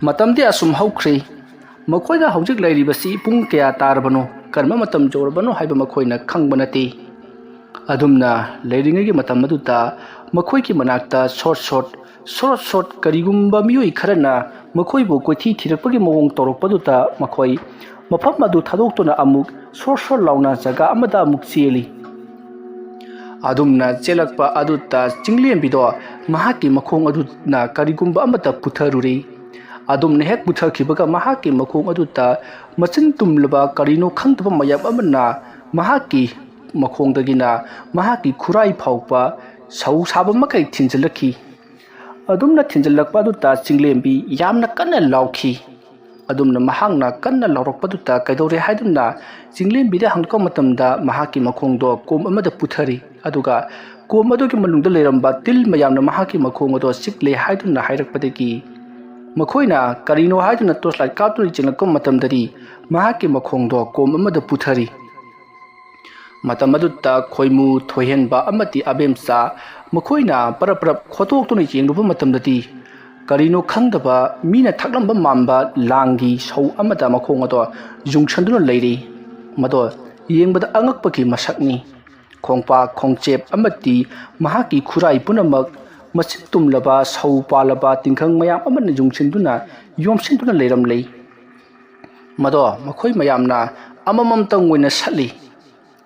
ꯃꯇꯝꯗꯤ ꯑꯁꯨꯝ ꯍꯧꯈ꯭ꯔꯦ꯫ ꯃꯈꯣꯏꯗ ꯍꯧꯖꯤꯛ ꯂꯩꯔꯤꯕꯁꯤ ꯄꯨꯡ ꯀꯌꯥ ꯇꯥꯔꯕꯅꯣ, ꯀꯔꯝꯕ ꯃꯇꯝ ꯌꯧꯔꯕꯅꯣ ꯍꯥꯏꯕ ꯃꯈꯣꯏꯅ ꯈꯪꯕ ꯅꯠꯇꯦ꯫ ꯑꯗꯨꯝꯅ ꯂꯩꯔꯤꯉꯩꯒꯤ ꯃꯇꯝ ꯑꯗꯨꯗ ꯃꯈꯣꯏꯒꯤ ꯃꯅꯥꯛꯇ ꯁꯣꯠ ꯁꯣꯠ, ꯁꯣꯠ ꯁꯣꯠ ꯀꯔꯤꯒꯨꯝꯕ ꯃꯤꯑꯣꯏ ꯈꯔꯅ ꯃꯈꯣꯏꯕꯨ ꯀꯣꯏꯊꯤ ꯊꯤꯔꯛꯄꯒꯤ ꯃꯑꯣꯡ ꯇꯧꯔꯛꯄꯗꯨꯗ ꯃꯈꯣꯏ ꯃꯐꯝ ꯑꯗꯨ ꯊꯥꯗꯣꯛꯇꯨꯅ ꯑꯃꯨꯛ ꯁꯣꯔ ꯁꯣꯔ ꯂꯥꯎꯅ ꯖꯒꯥ ꯑꯃꯗ ꯑꯃꯨꯛ ꯆꯦꯜꯂꯤ꯫ ꯑꯗꯨꯝꯅ ꯆꯦꯜꯂꯛꯄ ꯑꯗꯨꯗ ꯆꯤꯡꯂꯦꯝꯕꯤꯗꯣ ꯃꯍꯥꯛꯀꯤ ꯃꯈꯣꯡ ꯑꯗꯨꯅ ꯀꯔꯤꯒꯨꯝꯕ ꯑꯃꯠꯇ ꯄꯨꯊꯔꯨꯔꯦ꯫ ꯑꯗꯨꯝꯅ ꯍꯦꯛ ꯄꯨꯊꯈꯤꯕꯒ ꯃꯍꯥꯛꯀꯤ ꯃꯈꯣꯡ ꯑꯗꯨꯗ ꯃꯆꯤꯟ ꯇꯨꯝꯂꯕ ꯀꯔꯤꯅꯣ ꯈꯪꯗꯕ ꯃꯌꯥꯝ ꯑꯃꯅ ꯃꯍꯥꯛꯀꯤ ꯃꯈꯣꯡꯗꯒꯤꯅ ꯃꯍꯥꯛꯀꯤ ꯈꯨꯔꯥꯏ ꯐꯥꯎꯕ ꯁꯧ ꯁꯥꯕ ꯃꯈꯩ ꯊꯤꯟꯖꯤꯜꯂꯛꯈꯤ꯫ ꯑꯗꯨꯝꯅ ꯊꯤꯟꯖꯤꯜꯂꯛꯄ ꯑꯗꯨꯗ ꯆꯤꯡꯂꯦꯝꯕꯤ ꯌꯥꯝꯅ ꯀꯟꯅ ꯂꯥꯎꯈꯤ꯫ ꯑꯗꯨꯝꯅ ꯃꯍꯥꯛꯅ ꯀꯟꯅ ꯂꯥꯎꯔꯛꯄꯗꯨꯗ ꯀꯩꯗꯧꯔꯦ ꯍꯥꯏꯗꯨꯅ ꯆꯤꯡꯂꯦꯝꯕꯤꯗ ꯍꯪꯂꯛꯄ ꯃꯇꯝꯗ ꯃꯍꯥꯛꯀꯤ ꯃꯈꯣꯡꯗꯣ ꯀꯣꯝ ꯑꯃꯗ ꯄꯨꯊꯔꯤ꯫ ꯑꯗꯨꯒ ꯀꯣꯝ ꯑꯗꯨꯒꯤ ꯃꯅꯨꯡꯗ ꯂꯩꯔꯝꯕ ꯇꯤꯜ ꯃꯌꯥꯝꯅ ꯃꯍꯥꯛꯀꯤ ꯃꯈꯣꯡ ꯑꯗꯣ ꯆꯤꯛꯂꯦ ꯍꯥꯏꯗꯨꯅ ꯍꯥꯏꯔꯛꯄꯗꯒꯤ ꯃꯈꯣꯏꯅ ꯀꯔꯤꯅꯣ ꯍꯥꯏꯗꯨꯅ ꯇꯣꯔꯆ ꯂꯥꯏꯠ ꯀꯥꯞꯇꯨꯅ ꯌꯦꯡꯂꯛꯄ ꯃꯇꯝꯗꯗꯤ ꯃꯍꯥꯛꯀꯤ ꯃꯈꯣꯡꯗꯣ ꯀꯣꯝ ꯑꯃꯗ ꯄꯨꯊꯔꯤ꯫ ꯃꯇꯝ ꯑꯗꯨꯗ ꯈꯣꯏꯃꯨ, ꯊꯣꯏꯍꯦꯟꯕ ꯑꯃꯗꯤ ꯑꯕꯦꯝꯆꯥ ꯃꯈꯣꯏꯅ ꯄꯔꯞ ꯄꯔꯞ ꯈꯣꯠꯇꯣꯛꯇꯨꯅ ꯌꯦꯡꯂꯨꯕ ꯃꯇꯝꯗꯗꯤ ꯀꯔꯤꯅꯣ ꯈꯪꯗꯕ ꯃꯤꯅ ꯊꯛꯂꯝꯕ ꯃꯥꯟꯕ ꯂꯥꯡꯒꯤ ꯁꯧ ꯑꯃꯗ ꯃꯈꯣꯡ ꯑꯗꯣ ꯌꯨꯡꯁꯟꯗꯨꯅ ꯂꯩꯔꯤ꯫ ꯃꯗꯣ ꯌꯦꯡꯕꯗ ꯑꯉꯛꯄꯒꯤ ꯃꯁꯛꯅꯤ꯫ ꯈꯣꯡꯄꯥꯛ, ꯈꯣꯡꯆꯦꯞ ꯑꯃꯗꯤ ꯃꯍꯥꯛꯀꯤ ꯈꯨꯔꯥꯏ ꯄꯨꯝꯅꯃꯛ ꯃꯆꯤꯟ ꯇꯨꯝꯂꯕ, ꯁꯧ ꯄꯥꯜꯂꯕ ꯇꯤꯡꯈꯪ ꯃꯌꯥꯝ ꯑꯃꯅ ꯌꯨꯡꯁꯤꯟꯗꯨꯅ, ꯌꯣꯝꯁꯤꯟꯗꯨꯅ ꯂꯩꯔꯝꯂꯤ꯫ ꯃꯗꯣ ꯃꯈꯣꯏ ꯃꯌꯥꯝꯅ ꯑꯃꯃꯝꯇꯪ ꯑꯣꯏꯅ ꯁꯠꯂꯤ꯫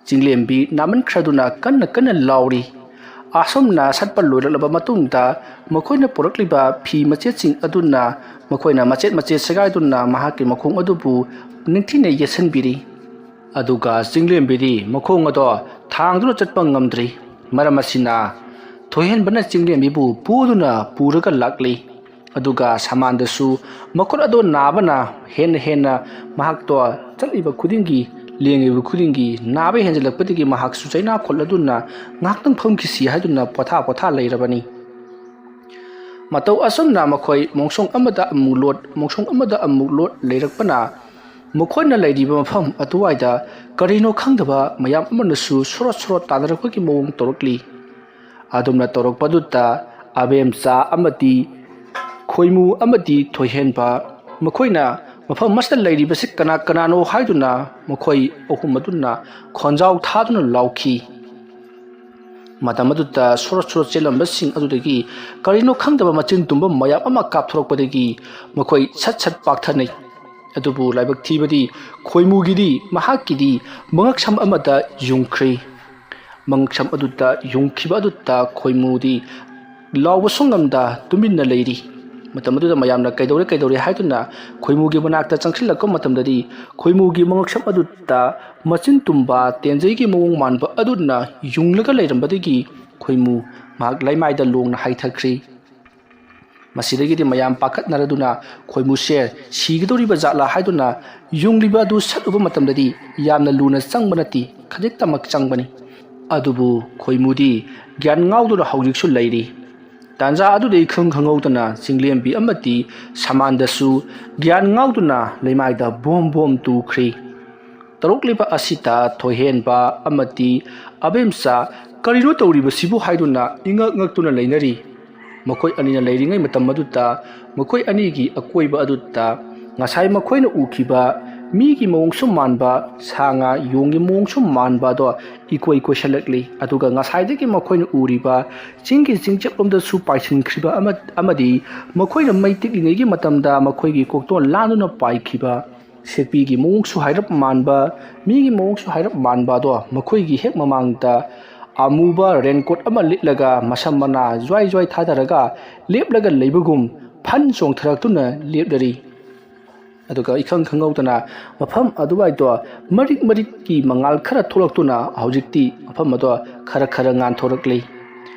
ꯆꯤꯡꯂꯦꯝꯕꯤ ꯅꯥꯃꯟꯈ꯭ꯔꯗꯨꯅ ꯀꯟꯅ ꯀꯟꯅ ꯂꯥꯎꯔꯤ꯫ ꯑꯁꯨꯝꯅ ꯁꯠꯄ ꯂꯣꯏꯔꯛꯂꯕ ꯃꯇꯨꯡꯗ, ꯃꯈꯣꯏꯅ ꯄꯨꯔꯛꯂꯤꯕ ꯐꯤ ꯃꯆꯦꯠꯁꯤꯡ ꯑꯗꯨꯅ ꯃꯈꯣꯏꯅ ꯃꯆꯦꯠ ꯃꯆꯦꯠ ꯁꯦꯒꯥꯏꯗꯨꯅ ꯃꯍꯥꯛꯀꯤ ꯃꯈꯣꯡ ꯑꯗꯨꯕꯨ ꯅꯤꯡꯊꯤꯅ ꯌꯦꯠꯁꯤꯟꯕꯤꯔꯤ꯫ ꯑꯗꯨꯒ ꯆꯤꯡꯂꯦꯝꯕꯤꯗꯤ ꯃꯈꯣꯡ ꯑꯗꯣ ꯊꯥꯡꯗꯨꯅ ꯆꯠꯄ ꯉꯝꯗ꯭ꯔꯤ꯫ ꯃꯔꯝ ꯑꯁꯤꯅ, ꯊꯣꯏꯍꯦꯟꯕꯅ ꯆꯤꯡꯂꯦꯝꯕꯤꯕꯨ ꯄꯨꯗꯨꯅ ꯄꯨꯔꯒ ꯂꯥꯛꯂꯤ꯫ ꯑꯗꯨꯒ ꯁꯃꯥꯟꯗꯁꯨ ꯃꯈꯨꯠ ꯑꯗꯣ ꯅꯥꯕꯅ ꯍꯦꯟꯅ ꯍꯦꯟꯅ ꯃꯍꯥꯛꯇꯣ ꯆꯠꯂꯤꯕ ꯈꯨꯗꯤꯡꯒꯤ, ꯂꯦꯡꯉꯤꯕ ꯈꯨꯗꯤꯡꯒꯤ ꯅꯥꯕ ꯍꯦꯟꯖꯤꯜꯂꯛꯄꯗꯒꯤ ꯃꯍꯥꯛꯁꯨ ꯆꯩꯅꯥ ꯈꯣꯠꯂꯗꯨꯅ ꯉꯥꯏꯍꯥꯛꯇꯪ ꯐꯝꯈꯤꯁꯤ ꯍꯥꯏꯗꯨꯅ ꯄꯣꯊꯥ ꯄꯣꯊꯥ ꯂꯩꯔꯕꯅꯤ꯫ ꯃꯇꯧ ꯑꯁꯨꯝꯅ ꯃꯈꯣꯏ ꯃꯣꯡꯁꯣꯡ ꯑꯃꯗ ꯑꯃꯨꯛ ꯂꯣꯠ, ꯃꯣꯡꯁꯣꯡ ꯑꯃꯗ ꯑꯃꯨꯛ ꯂꯣꯠ ꯂꯩꯔꯛꯄꯅ, ꯃꯈꯣꯏꯅ ꯂꯩꯔꯤꯕ ꯃꯐꯝ ꯑꯗꯨꯋꯥꯏꯗ ꯀꯔꯤꯅꯣ ꯈꯪꯗꯕ ꯃꯌꯥꯝ ꯑꯃꯅꯁꯨ ꯁꯣꯔꯣꯠ ꯁꯣꯔꯣꯠ ꯇꯥꯟꯅꯔꯛꯄꯒꯤ ꯃꯑꯣꯡ ꯇꯧꯔꯛꯂꯤ꯫ ꯑꯗꯨꯝꯅ ꯇꯧꯔꯛꯄꯗꯨꯗ, ꯑꯕꯦꯝꯆꯥ ꯑꯃꯗꯤ ꯈꯣꯏꯃꯨ ꯑꯃꯗꯤ ꯊꯣꯏꯍꯦꯟꯕ, ꯃꯈꯣꯏꯅ ꯃꯐꯝ ꯑꯁꯤꯗ ꯂꯩꯔꯤꯕꯁꯤ ꯀꯅꯥ ꯀꯅꯥꯅꯣ ꯍꯥꯏꯗꯨꯅ ꯃꯈꯣꯏ ꯑꯍꯨꯝ ꯑꯗꯨꯅ ꯈꯣꯟꯖꯥꯎ ꯊꯥꯗꯨꯅ ꯂꯥꯎꯈꯤ꯫ ꯃꯇꯝ ꯑꯗꯨꯗ ꯁꯣꯔꯣꯠ ꯁꯣꯔꯣꯠ ꯆꯦꯜꯂꯝꯕꯁꯤꯡ ꯑꯗꯨꯗꯒꯤ ꯀꯔꯤꯅꯣ ꯈꯪꯗꯕ ꯃꯆꯤꯟ ꯇꯨꯝꯕ ꯃꯌꯥꯝ ꯑꯃ ꯀꯥꯞꯊꯣꯔꯛꯄꯗꯒꯤ ꯃꯈꯣꯏ ꯁꯠ ꯁꯠ ꯄꯥꯛꯊꯅꯩ꯫ ꯑꯗꯨꯕꯨ ꯂꯥꯏꯕꯛ ꯊꯤꯕꯗꯤ, ꯈꯣꯏꯃꯨꯒꯤꯗꯤ ꯃꯍꯥꯛꯀꯤꯗꯤ ꯃꯉꯛꯁꯝ ꯑꯃꯗ ꯌꯨꯡꯈ꯭ꯔꯦ꯫ ꯃꯉꯛꯁꯝ ꯑꯗꯨꯗ ꯌꯨꯡꯈꯤꯕ ꯑꯗꯨꯗ ꯈꯣꯏꯃꯨꯗꯤ ꯂꯥꯎꯕꯁꯨ ꯉꯝꯗ ꯇꯨꯃꯤꯟꯅ ꯂꯩꯔꯤ꯫ ꯃꯇꯝ ꯑꯗꯨꯗ ꯃꯌꯥꯝꯅ "ꯀꯩꯗꯧꯔꯦ, ꯀꯩꯗꯧꯔꯦ?" ꯍꯥꯏꯗꯨꯅ ꯈꯣꯏꯃꯨꯒꯤ ꯃꯅꯥꯛꯇ ꯆꯪꯁꯤꯜꯂꯛꯄ ꯃꯇꯝꯗꯗꯤ, ꯈꯣꯏꯃꯨꯒꯤ ꯃꯉꯛꯁꯝ ꯑꯗꯨꯗ ꯃꯆꯤꯟ ꯇꯨꯝꯕ ꯇꯦꯟꯖꯩꯒꯤ ꯃꯑꯣꯡ ꯃꯥꯟꯕ ꯑꯗꯨꯅ ꯌꯨꯡꯂꯒ ꯂꯩꯔꯝꯕꯗꯒꯤ ꯈꯣꯏꯃꯨ ꯃꯍꯥꯛ ꯂꯩꯃꯥꯏꯗ ꯂꯣꯡꯅ ꯍꯥꯏꯊꯈ꯭ꯔꯤ꯫ ꯃꯁꯤꯗꯒꯤꯗꯤ ꯃꯌꯥꯝ ꯄꯥꯈꯠꯅꯔꯗꯨꯅ ꯈꯣꯏꯃꯨꯁꯦ ꯁꯤꯒꯗꯧꯔꯤꯕ ꯖꯥꯠꯂꯥ ꯍꯥꯏꯗꯨꯅ ꯌꯨꯡꯂꯤꯕ ꯑꯗꯨ ꯁꯠꯂꯨꯕ ꯃꯇꯝꯗꯗꯤ ꯌꯥꯝꯅ ꯂꯨꯅ ꯆꯪꯕ ꯅꯠꯇꯦ, ꯈꯖꯤꯛꯇꯃꯛ ꯆꯪꯕꯅꯤ꯫ ꯑꯗꯨꯕꯨ ꯈꯣꯏꯃꯨꯗꯤ ꯒ꯭ꯌꯥꯟ ꯉꯥꯎꯗꯨꯅ ꯍꯧꯖꯤꯛꯁꯨ ꯂꯩꯔꯤ꯫ ꯇꯥꯟꯖꯥ ꯑꯗꯨꯗ ꯏꯈꯪ ꯈꯪꯍꯧꯗꯅ ꯆꯤꯡꯂꯦꯝꯕꯤ ꯑꯃꯗꯤ ꯁꯃꯥꯟꯗꯁꯨ ꯒ꯭ꯌꯥꯟ ꯉꯥꯎꯗꯨꯅ ꯂꯩꯃꯥꯏꯗ ꯕꯣꯝ ꯕꯣꯝ ꯇꯨꯈ꯭ꯔꯤ꯫ ꯇꯧꯔꯛꯂꯤꯕ ꯑꯁꯤꯗ ꯊꯣꯏꯍꯦꯟꯕ ꯑꯃꯗꯤ ꯑꯕꯦꯝꯆꯥ ꯀꯔꯤꯅꯣ ꯇꯧꯔꯤꯕꯁꯤꯕꯨ ꯍꯥꯏꯗꯨꯅ ꯏꯉꯛ ꯉꯛꯇꯨꯅ ꯂꯩꯅꯔꯤ꯫ ꯃꯈꯣꯏ ꯑꯅꯤꯅ ꯂꯩꯔꯤꯉꯩ ꯃꯇꯝ ꯑꯗꯨꯗ ꯃꯈꯣꯏ ꯑꯅꯤꯒꯤ ꯑꯀꯣꯏꯕ ꯑꯗꯨꯗ ꯉꯁꯥꯏ ꯃꯈꯣꯏꯅ ꯎꯈꯤꯕ ꯃꯤꯒꯤ ꯃꯑꯣꯡꯁꯨ ꯃꯥꯟꯕ, ꯁꯥ ꯉꯥ ꯌꯣꯡꯒꯤ ꯃꯑꯣꯡꯁꯨ ꯃꯥꯟꯕ ꯑꯗꯣ ꯏꯀꯣꯏ ꯀꯣꯏꯁꯜꯂꯛꯂꯤ꯫ ꯑꯗꯨꯒ ꯉꯁꯥꯏꯗꯒꯤ ꯃꯈꯣꯏꯅ ꯎꯔꯤꯕ ꯆꯤꯡꯒꯤ ꯆꯤꯡꯆꯞꯂꯣꯝꯗꯁꯨ ꯄꯥꯏꯁꯤꯟꯈ꯭ꯔꯤꯕ ꯑꯃ-, ꯑꯃꯗꯤ ꯃꯈꯣꯏꯅ ꯃꯩ ꯇꯤꯛꯂꯤꯉꯩꯒꯤ ꯃꯇꯝꯗ ꯃꯈꯣꯏꯒꯤ ꯀꯣꯛꯇꯣꯟ ꯂꯥꯟꯗꯨꯅ ꯄꯥꯏꯈꯤꯕ ꯁꯦꯛꯄꯤꯒꯤ ꯃꯑꯣꯡꯁꯨ ꯍꯥꯏꯔꯞ ꯃꯥꯟꯕ, ꯃꯤꯒꯤ ꯃꯑꯣꯡꯁꯨ ꯍꯥꯏꯔꯞ ꯃꯥꯟꯕ ꯑꯗꯣ ꯃꯈꯣꯏꯒꯤ ꯍꯦꯛ ꯃꯃꯥꯡꯗ ꯑꯃꯨꯕ ꯔꯦꯟꯀꯣꯠ ꯑꯃ ꯂꯤꯠꯂꯒ ꯃꯁꯝ ꯃꯅꯥ ꯖ꯭ꯋꯥꯏ ꯖ꯭ꯋꯥꯏ ꯊꯥꯗꯔꯒ ꯂꯦꯞꯂꯒ ꯂꯩꯕꯒꯨꯝ ꯐꯟ ꯆꯣꯡꯊꯔꯛꯇꯨꯅ ꯂꯦꯞꯂꯔꯤ꯫ ꯑꯗꯨꯒ ꯏꯈꯪ ꯈꯪꯍꯧꯗꯅ ꯃꯐꯝ ꯑꯗꯨꯋꯥꯏꯗꯣ ꯃꯔꯤꯛ ꯃꯔꯤꯛꯀꯤ ꯃꯉꯥꯜ ꯈꯔ ꯊꯣꯛꯂꯛꯇꯨꯅ ꯍꯧꯖꯤꯛꯇꯤ ꯃꯐꯝ ꯑꯗꯣ ꯈꯔ ꯈꯔ ꯉꯥꯟꯊꯣꯔꯛꯂꯤ꯫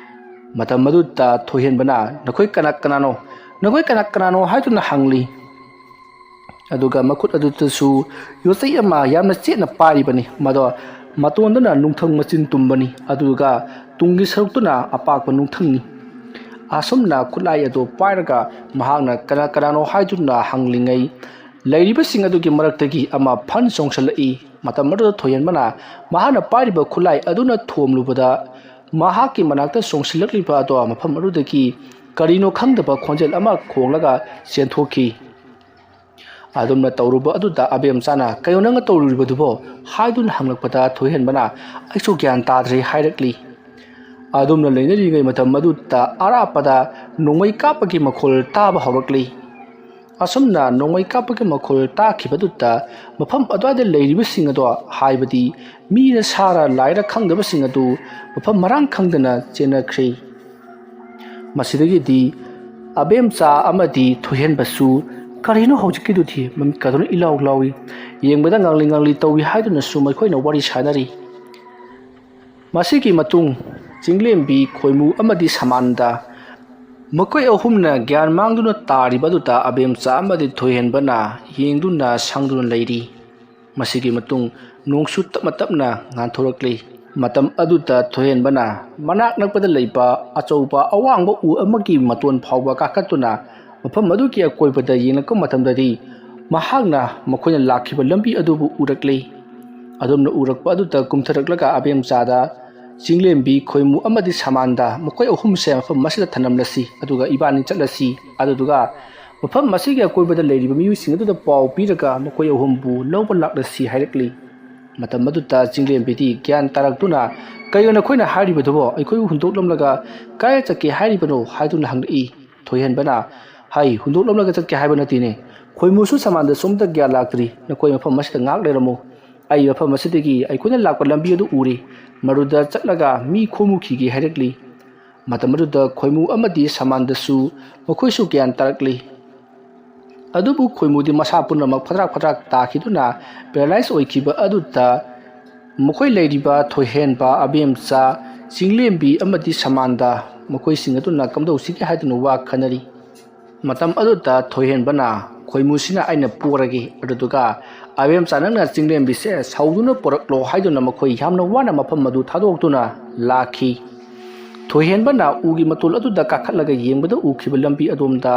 ꯃꯇꯝ ꯑꯗꯨꯗ ꯊꯣꯏꯍꯦꯟꯕꯅ, "ꯅꯈꯣꯏ ꯀꯅꯥ ꯀꯅꯥꯅꯣ? ꯅꯈꯣꯏ ꯀꯅꯥ ꯀꯅꯥꯅꯣ?" ꯍꯥꯏꯗꯨꯅ ꯍꯪꯂꯤ꯫ ꯑꯗꯨꯒ ꯃꯈꯨꯠ ꯑꯗꯨꯗꯁꯨ ꯌꯣꯠꯆꯩ ꯑꯃ ꯌꯥꯝꯅ ꯆꯦꯠꯅ ꯄꯥꯏꯔꯤꯕꯅꯤ꯫ ꯃꯗꯣ ꯃꯇꯣꯟꯗꯅ ꯅꯨꯡꯊꯪ ꯃꯆꯤꯟ ꯇꯨꯝꯕꯅꯤ, ꯑꯗꯨꯒ ꯇꯨꯡꯒꯤ ꯁꯔꯨꯛꯇꯨꯅ ꯑꯄꯥꯛꯄ ꯅꯨꯡꯊꯪꯅꯤ꯫ ꯑꯁꯨꯝꯅ ꯈꯨꯠꯂꯥꯏ ꯑꯗꯨ ꯄꯥꯏꯔꯒ ꯃꯍꯥꯛꯅ ꯀꯅꯥ ꯀꯅꯥꯅꯣ ꯍꯥꯏꯗꯨꯅ ꯍꯪꯂꯤꯉꯩ, ꯂꯩꯔꯤꯕꯁꯤꯡ ꯑꯗꯨꯒꯤ ꯃꯔꯛꯇꯒꯤ ꯑꯃ ꯐꯟ ꯆꯣꯡꯁꯤꯜꯂꯛꯏ꯫ ꯃꯇꯝ ꯑꯗꯨꯗ ꯊꯣꯏꯍꯦꯟꯕꯅ ꯃꯍꯥꯛꯅ ꯄꯥꯏꯔꯤꯕ ꯈꯨꯠꯂꯥꯏ ꯑꯗꯨꯅ ꯊꯣꯝꯂꯨꯕꯗ, ꯃꯍꯥꯛꯀꯤ ꯃꯅꯥꯛꯇ ꯆꯣꯡꯁꯤꯜꯂꯛꯂꯤꯕ ꯑꯗꯣ ꯃꯐꯝ ꯑꯗꯨꯗꯒꯤ ꯀꯔꯤꯅꯣ ꯈꯪꯗꯕ ꯈꯣꯟꯖꯦꯜ ꯑꯃ ꯈꯣꯡꯂꯒ ꯆꯦꯟꯊꯣꯛꯈꯤ꯫ ꯑꯗꯨꯝꯅ ꯇꯧꯔꯨꯕ ꯑꯗꯨꯗ ꯑꯕꯦꯝꯆꯥꯅ, "ꯀꯩꯅꯣ ꯅꯪꯅ ꯇꯧꯔꯨꯔꯤꯕꯗꯨꯕꯣ?" ꯍꯥꯏꯗꯨꯅ ꯍꯪꯂꯛꯄꯗ ꯊꯣꯏꯍꯦꯟꯕꯅ, "ꯑꯩꯁꯨ ꯒ꯭ꯌꯥꯟ ꯇꯥꯗ꯭ꯔꯦ" ꯍꯥꯏꯔꯛꯂꯤ꯫ ꯑꯗꯨꯝꯅ ꯂꯩꯅꯔꯤꯉꯩ ꯃꯇꯝ ꯑꯗꯨꯗ ꯑꯔꯥꯞꯄꯗ ꯅꯣꯡꯃꯩ ꯀꯥꯞꯄꯒꯤ ꯃꯈꯣꯜ ꯇꯥꯕ ꯍꯧꯔꯛꯂꯤ꯫ ꯑꯁꯨꯝꯅ ꯅꯣꯡꯃꯩ ꯀꯥꯞꯄꯒꯤ ꯃꯈꯣꯜ ꯇꯥꯈꯤꯕꯗꯨꯗ ꯃꯐꯝ ꯑꯗꯨꯋꯥꯏꯗ ꯂꯩꯔꯤꯕꯁꯤꯡ ꯑꯗꯣ, ꯍꯥꯏꯕꯗꯤ ꯃꯤꯔ ꯁꯥꯔ ꯂꯥꯏꯔ ꯈꯪꯗꯕꯁꯤꯡ ꯑꯗꯨ ꯃꯐꯝ ꯃꯔꯥꯡ ꯈꯪꯗꯅ ꯆꯦꯟꯅꯈ꯭ꯔꯦ꯫ ꯃꯁꯤꯗꯒꯤꯗꯤ ꯑꯕꯦꯝꯆꯥ ꯑꯃꯗꯤ ꯊꯣꯏꯍꯦꯟꯕꯁꯨ, "ꯀꯔꯤꯅꯣ ꯍꯧꯖꯤꯛꯀꯤꯗꯨꯗꯤ? ꯃꯃꯤꯠꯀꯗꯨꯅ ꯏꯂꯥꯎ ꯂꯥꯎꯏ, ꯌꯦꯡꯕꯗ ꯉꯥꯡꯂꯤ ꯉꯥꯡꯂꯤ ꯇꯧꯏ" ꯍꯥꯏꯗꯨꯅꯁꯨ ꯃꯈꯣꯏꯅ ꯋꯥꯔꯤ ꯁꯥꯅꯔꯤ꯫ ꯃꯁꯤꯒꯤ ꯃꯇꯨꯡ ꯆꯤꯡꯂꯦꯝꯕꯤ, ꯈꯣꯏꯃꯨ ꯑꯃꯗꯤ ꯁꯃꯥꯟꯗ, ꯃꯈꯣꯏ ꯑꯍꯨꯝꯅ ꯒ꯭ꯌꯥꯟ ꯃꯥꯡꯗꯨꯅ ꯇꯥꯔꯤꯕ ꯑꯗꯨꯗ ꯑꯕꯦꯝꯆꯥ ꯑꯃꯗꯤ ꯊꯣꯏꯍꯦꯟꯕꯅ ꯌꯦꯡꯗꯨꯅ ꯁꯪꯗꯨꯅ ꯂꯩꯔꯤ꯫ ꯃꯁꯤꯒꯤ ꯃꯇꯨꯡ ꯅꯣꯡꯁꯨ ꯇꯞꯅ ꯇꯞꯅ ꯉꯥꯟꯊꯣꯔꯛꯂꯤ꯫ ꯃꯇꯝ ꯑꯗꯨꯗ ꯊꯣꯏꯍꯦꯟꯕꯅ ꯃꯅꯥꯛ ꯅꯛꯄꯗ ꯂꯩꯕ ꯑꯆꯧꯕ ꯑꯋꯥꯡꯕ ꯎ ꯑꯃꯒꯤ ꯃꯇꯣꯟ ꯐꯥꯎꯕ ꯀꯥꯈꯠꯇꯨꯅ ꯃꯐꯝ ꯑꯗꯨꯒꯤ ꯑꯀꯣꯏꯕꯗ ꯌꯦꯡꯂꯛꯄ ꯃꯇꯝꯗꯗꯤ, ꯃꯍꯥꯛꯅ ꯃꯈꯣꯏꯅ ꯂꯥꯛꯈꯤꯕ ꯂꯝꯕꯤ ꯑꯗꯨꯕꯨ ꯎꯔꯛꯂꯤ꯫ ꯑꯗꯨꯝꯅ ꯎꯔꯛꯄ ꯑꯗꯨꯗ ꯀꯨꯝꯊꯔꯛꯂꯒ ꯑꯕꯦꯝꯆꯥꯗ, "ꯆꯤꯡꯂꯦꯝꯕꯤ, ꯈꯣꯏꯃꯨ ꯑꯃꯗꯤ ꯁꯃꯥꯟꯗ, ꯃꯈꯣꯏ ꯑꯍꯨꯝꯁꯦ ꯃꯐꯝ ꯑꯁꯤꯗ ꯊꯅꯝꯂꯁꯤ, ꯑꯗꯨꯒ ꯏꯕꯥꯅꯤ ꯆꯠꯂꯁꯤ꯫ ꯑꯗꯨꯗꯨꯒ ꯃꯐꯝ ꯑꯁꯤꯒꯤ ꯑꯀꯣꯏꯕꯗ ꯂꯩꯔꯤꯕ ꯃꯤꯑꯣꯏꯁꯤꯡ ꯑꯗꯨꯗ ꯄꯥꯎ ꯄꯤꯔꯒ ꯃꯈꯣꯏ ꯑꯍꯨꯝꯕꯨ ꯂꯧꯕ ꯂꯥꯛꯂꯁꯤ ꯍꯥꯏꯔꯛꯂꯤ꯫ ꯃꯇꯝ ꯑꯗꯨꯗ ꯆꯤꯡꯂꯦꯝꯕꯤꯗꯤ ꯒ꯭ꯌꯥꯟ ꯇꯥꯔꯛꯇꯨꯅ, "ꯀꯩꯅꯣ ꯅꯈꯣꯏꯅ ꯍꯥꯏꯔꯤꯕꯗꯨꯕꯣ? ꯑꯩꯈꯣꯏꯕꯨ ꯍꯨꯟꯗꯣꯛꯂꯝꯂꯒ ꯀꯥꯏꯗ ꯆꯠꯀꯦ ꯍꯥꯏꯔꯤꯕꯅꯣ?" ꯍꯥꯏꯗꯨꯅ ꯍꯪꯂꯛꯏ꯫ ꯊꯣꯏꯍꯦꯟꯕꯅ, "ꯍꯥꯏ, ꯍꯨꯟꯗꯣꯛꯂꯝꯂꯒ ꯆꯠꯀꯦ ꯍꯥꯏꯕ ꯅꯠꯇꯦꯅꯦ꯫ ꯈꯣꯏꯃꯨꯁꯨ ꯁꯃꯥꯟꯗꯁꯨ ꯑꯃꯠꯇ ꯒ꯭ꯌꯥꯟ ꯂꯥꯛꯇ꯭ꯔꯤ꯫ ꯅꯈꯣꯏ ꯃꯐꯝ ꯑꯁꯤꯗ ꯉꯥꯏꯍꯥꯛ ꯂꯩꯔꯝꯃꯨ꯫ ꯑꯩ ꯃꯐꯝ ꯑꯁꯤꯗꯒꯤ ꯑꯩꯈꯣꯏꯅ ꯂꯥꯛꯄ ꯂꯝꯕꯤ ꯑꯗꯨ ꯎꯔꯦ꯫ ꯃꯗꯨꯗ ꯆꯠꯂꯒ ꯃꯤ ꯈꯣꯝꯃꯨꯈꯤꯒꯦ" ꯍꯥꯏꯔꯛꯂꯤ꯫ ꯃꯇꯝ ꯑꯗꯨꯗ ꯈꯣꯏꯃꯨ ꯑꯃꯗꯤ ꯁꯃꯥꯟꯗꯁꯨ ꯃꯈꯣꯏꯁꯨ ꯒ꯭ꯌꯥꯟ ꯇꯥꯔꯛꯂꯤ꯫ ꯑꯗꯨꯕꯨ ꯈꯣꯏꯃꯨꯗꯤ ꯃꯁꯥ ꯄꯨꯝꯅꯃꯛ ꯐꯗ꯭ꯔꯥꯛ ꯐꯗ꯭ꯔꯥꯛ ꯇꯥꯈꯤꯗꯨꯅ ꯄꯦꯔꯥꯂꯥꯏꯁ ꯑꯣꯏꯈꯤꯕ ꯑꯗꯨꯗ ꯃꯈꯣꯏ ꯂꯩꯔꯤꯕ ꯊꯣꯏꯍꯦꯟꯕ, ꯑꯕꯦꯝꯆꯥ, ꯆꯤꯡꯂꯦꯝꯕꯤ ꯑꯃꯗꯤ ꯁꯃꯥꯟꯗ ꯃꯈꯣꯏꯁꯤꯡ ꯑꯗꯨꯅ ꯀꯝꯗꯧꯁꯤꯒꯦ ꯍꯥꯏꯗꯨꯅ ꯋꯥ ꯈꯟꯅꯔꯤ꯫ ꯃꯇꯝ ꯑꯗꯨꯗ ꯊꯣꯏꯍꯦꯟꯕꯅ, "ꯈꯣꯏꯃꯨꯁꯤꯅ ꯑꯩꯅ ꯄꯣꯔꯒꯦ, ꯑꯗꯨꯗꯨꯒ ꯑꯕꯦꯝꯆꯥ ꯅꯪꯅ ꯆꯤꯡꯂꯦꯝꯕꯤꯁꯦ ꯁꯧꯗꯨꯅ ꯄꯨꯔꯛꯂꯣ" ꯍꯥꯏꯗꯨꯅ ꯃꯈꯣꯏ ꯌꯥꯝꯅ ꯋꯥꯅ ꯃꯐꯝ ꯑꯗꯨ ꯊꯥꯗꯣꯛꯇꯨꯅ ꯂꯥꯛꯈꯤ꯫ ꯊꯣꯏꯍꯦꯟꯕꯅ ꯎꯒꯤ ꯃꯇꯣꯜ ꯑꯗꯨꯗ ꯀꯥꯈꯠꯂꯒ ꯌꯦꯡꯕꯗ ꯎꯈꯤꯕ ꯂꯝꯕꯤ ꯑꯗꯣꯝꯗ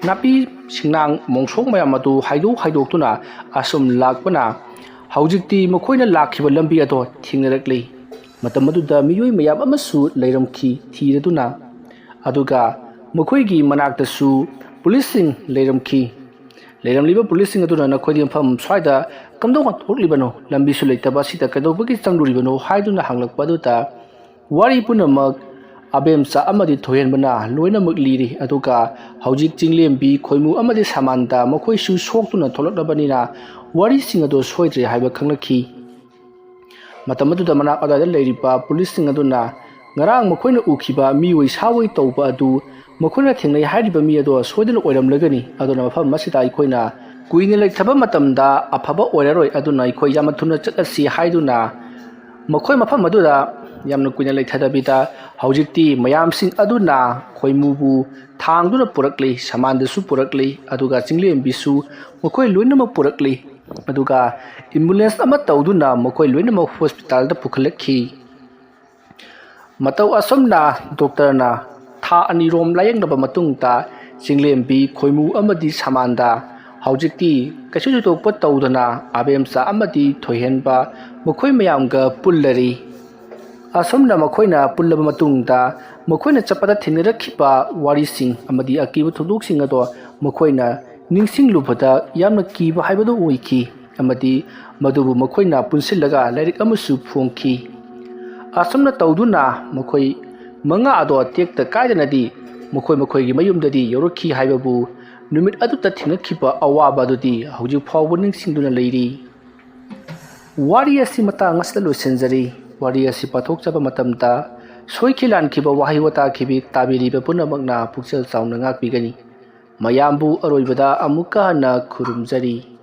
ꯅꯥꯄꯤ ꯁꯤꯡꯅꯥꯡ ꯃꯣꯡꯁꯣꯡ ꯃꯌꯥꯝ ꯑꯗꯨ ꯍꯥꯏꯗꯣꯛ ꯍꯥꯏꯗꯣꯛꯇꯨꯅ ꯑꯁꯨꯝ ꯂꯥꯛꯄꯅ ꯍꯧꯖꯤꯛꯇꯤ ꯃꯈꯣꯏꯅ ꯂꯥꯛꯈꯤꯕ ꯂꯝꯕꯤ ꯑꯗꯣ ꯊꯦꯡꯅꯔꯛꯂꯤ꯫ ꯃꯇꯝ ꯑꯗꯨꯗ ꯃꯤꯑꯣꯏ ꯃꯌꯥꯝ ꯑꯃꯁꯨ ꯂꯩꯔꯝꯈꯤ ꯊꯤꯔꯗꯨꯅ꯫ ꯑꯗꯨꯒ ꯃꯈꯣꯏꯒꯤ ꯃꯅꯥꯛꯇꯁꯨ ꯄꯨꯂꯤꯁꯁꯤꯡ ꯂꯩꯔꯝꯈꯤ꯫ ꯂꯩꯔꯝꯂꯤꯕ ꯄꯨꯂꯤꯁꯁꯤꯡ ꯑꯗꯨꯅ, "ꯅꯈꯣꯏꯗꯤ ꯃꯐꯝ ꯁ꯭ꯋꯥꯏꯗ ꯀꯝꯗꯧꯅ ꯊꯣꯛꯂꯤꯕꯅꯣ? ꯂꯝꯕꯤꯁꯨ ꯂꯩꯇꯕ ꯑꯁꯤꯗ ꯀꯩꯗꯧꯕꯒꯤ ꯆꯪꯂꯨꯔꯤꯕꯅꯣ?" ꯍꯥꯏꯗꯨꯅ ꯍꯪꯂꯛꯄ ꯑꯗꯨꯗ ꯋꯥꯔꯤ ꯄꯨꯝꯅꯃꯛ ꯑꯕꯦꯝꯆꯥ ꯑꯃꯗꯤ ꯊꯣꯏꯍꯦꯟꯕꯅ ꯂꯣꯏꯅꯃꯛ ꯂꯤꯔꯤ꯫ ꯑꯗꯨꯒ ꯍꯧꯖꯤꯛ ꯆꯤꯡꯂꯦꯝꯕꯤ, ꯈꯣꯏꯃꯨ ꯑꯃꯗꯤ ꯁꯃꯥꯟꯗ ꯃꯈꯣꯏꯁꯨ ꯁꯣꯛꯇꯨꯅ ꯊꯣꯛꯂꯛꯂꯕꯅꯤꯅ ꯋꯥꯔꯤꯁꯤꯡ ꯑꯗꯨ ꯁꯣꯏꯗ꯭ꯔꯦ ꯍꯥꯏꯕ ꯈꯪꯂꯛꯈꯤ꯫ ꯃꯇꯝ ꯑꯗꯨꯗ ꯃꯅꯥꯛ ꯑꯗꯨꯋꯥꯏꯗ ꯂꯩꯔꯤꯕ ꯄꯨꯂꯤꯁꯁꯤꯡ ꯑꯗꯨꯅ, "ꯉꯔꯥꯡ ꯃꯈꯣꯏꯅ ꯎꯈꯤꯕ ꯃꯤꯑꯣꯏ ꯁꯥꯑꯣꯏ ꯇꯧꯕ ꯑꯗꯨ ꯃꯈꯣꯏꯅ ꯊꯦꯡꯅꯩ ꯍꯥꯏꯔꯤꯕ ꯃꯤ ꯑꯗꯣ ꯁꯣꯏꯗꯅ ꯑꯣꯏꯔꯝꯂꯒꯅꯤ꯫ ꯑꯗꯨꯅ ꯃꯐꯝ ꯑꯁꯤꯗ ꯑꯩꯈꯣꯏꯅ ꯀꯨꯏꯅ ꯂꯩꯊꯕ ꯃꯇꯝꯗ ꯑꯐꯕ ꯑꯣꯏꯔꯔꯣꯏ꯫ ꯑꯗꯨꯅ ꯑꯩꯈꯣꯏ ꯌꯥꯝꯅ ꯊꯨꯅ ꯆꯠꯂꯁꯤ" ꯍꯥꯏꯗꯨꯅ ꯃꯈꯣꯏ ꯃꯐꯝ ꯑꯗꯨꯗ ꯌꯥꯝꯅ ꯀꯨꯏꯅ ꯂꯩꯊꯗꯕꯤꯗ ꯍꯧꯖꯤꯛꯇꯤ ꯃꯌꯥꯝꯁꯤꯡ ꯑꯗꯨꯅ ꯈꯣꯏꯃꯨꯕꯨ ꯊꯥꯡꯗꯨꯅ ꯄꯨꯔꯛꯂꯤ, ꯁꯃꯥꯟꯗꯁꯨ ꯄꯨꯔꯛꯂꯤ, ꯑꯗꯨꯒ ꯆꯤꯡꯂꯦꯝꯕꯤꯁꯨ ꯃꯈꯣꯏ ꯂꯣꯏꯅꯃꯛ ꯄꯨꯔꯛꯂꯤ꯫ ꯑꯗꯨꯒ ꯑꯦꯝꯕꯨꯂꯦꯟꯁ ꯑꯃ ꯇꯧꯗꯨꯅ ꯃꯈꯣꯏ ꯂꯣꯏꯅꯃꯛ ꯍꯣꯁꯄꯤꯇꯥꯜꯗ ꯄꯨꯈꯠꯂꯛꯈꯤ꯫ ꯃꯇꯧ ꯑꯁꯨꯝꯅ ꯗꯣꯛꯇꯔꯅ ꯊꯥ ꯑꯅꯤꯔꯣꯝ ꯂꯥꯌꯦꯡꯂꯕ ꯃꯇꯨꯡꯗ ꯆꯤꯡꯂꯦꯝꯕꯤ, ꯈꯣꯏꯃꯨ ꯑꯃꯗꯤ ꯁꯃꯥꯟꯗ ꯍꯧꯖꯤꯛꯇꯤ ꯀꯩꯁꯨ ꯊꯣꯏꯗꯣꯛꯄ ꯇꯧꯗꯅ ꯑꯕꯦꯝꯆꯥ ꯑꯃꯗꯤ ꯊꯣꯏꯍꯦꯟꯕ ꯃꯈꯣꯏ ꯃꯌꯥꯝꯒ ꯄꯨꯜꯂꯔꯤ꯫ ꯑꯁꯨꯝꯅ ꯃꯈꯣꯏꯅ ꯄꯨꯜꯂꯕ ꯃꯇꯨꯡꯗ, ꯃꯈꯣꯏꯅ ꯆꯠꯄꯗ ꯊꯦꯡꯅꯔꯛꯈꯤꯕ ꯋꯥꯔꯤꯁꯤꯡ ꯑꯃꯗꯤ ꯑꯀꯤꯕ ꯊꯧꯗꯣꯛꯁꯤꯡ ꯑꯗꯣ ꯃꯈꯣꯏꯅ ꯅꯤꯡꯁꯤꯡꯂꯨꯕꯗ ꯌꯥꯝꯅ ꯀꯤꯕ ꯍꯥꯏꯕꯗꯨ ꯑꯣꯏꯈꯤ, ꯑꯃꯗꯤ ꯃꯗꯨꯕꯨ ꯃꯈꯣꯏꯅ ꯄꯨꯟꯁꯤꯜꯂꯒ ꯂꯥꯏꯔꯤꯛ ꯑꯃꯁꯨ ꯐꯣꯡꯈꯤ꯫ ꯑꯁꯨꯝꯅ ꯇꯧꯗꯨꯅ ꯃꯈꯣꯏ ꯃꯉꯥ ꯑꯗꯣ ꯇꯦꯛꯇ ꯀꯥꯏꯗꯅꯗꯤ ꯃꯈꯣꯏ ꯃꯈꯣꯏꯒꯤ ꯃꯌꯨꯝꯗꯗꯤ ꯌꯧꯔꯛꯈꯤ ꯍꯥꯏꯕꯕꯨ, ꯅꯨꯃꯤꯠ ꯑꯗꯨꯗ ꯊꯦꯡꯅꯈꯤꯕ ꯑꯋꯥꯕ ꯑꯗꯨꯗꯤ ꯍꯧꯖꯤꯛ ꯐꯥꯎꯕ ꯅꯤꯡꯁꯤꯡꯗꯨꯅ ꯂꯩꯔꯤ꯫ ꯋꯥꯔꯤ ꯑꯁꯤ ꯃꯇꯥꯡ ꯑꯁꯤꯗ ꯂꯣꯏꯁꯤꯟꯖꯔꯤ꯫ ꯋꯥꯔꯤ ꯑꯁꯤ ꯄꯥꯊꯣꯛꯆꯕ ꯃꯇꯝꯗ ꯁꯣꯏꯈꯤ ꯂꯥꯟꯈꯤꯕ ꯋꯥꯍꯩ ꯋꯥꯇꯥ ꯈꯤꯕꯤ ꯇꯥꯕꯤꯔꯤꯕ ꯄꯨꯝꯅꯃꯛꯅ ꯄꯨꯛꯆꯦꯜ ꯆꯥꯎꯅ ꯉꯥꯛꯄꯤꯒꯅꯤ꯫ ꯃꯌꯥꯝꯕꯨ ꯑꯔꯣꯏꯕꯗ ꯑꯃꯨꯛꯀ ꯍꯟꯅ ꯈꯨꯔꯨꯝꯖꯔꯤ꯫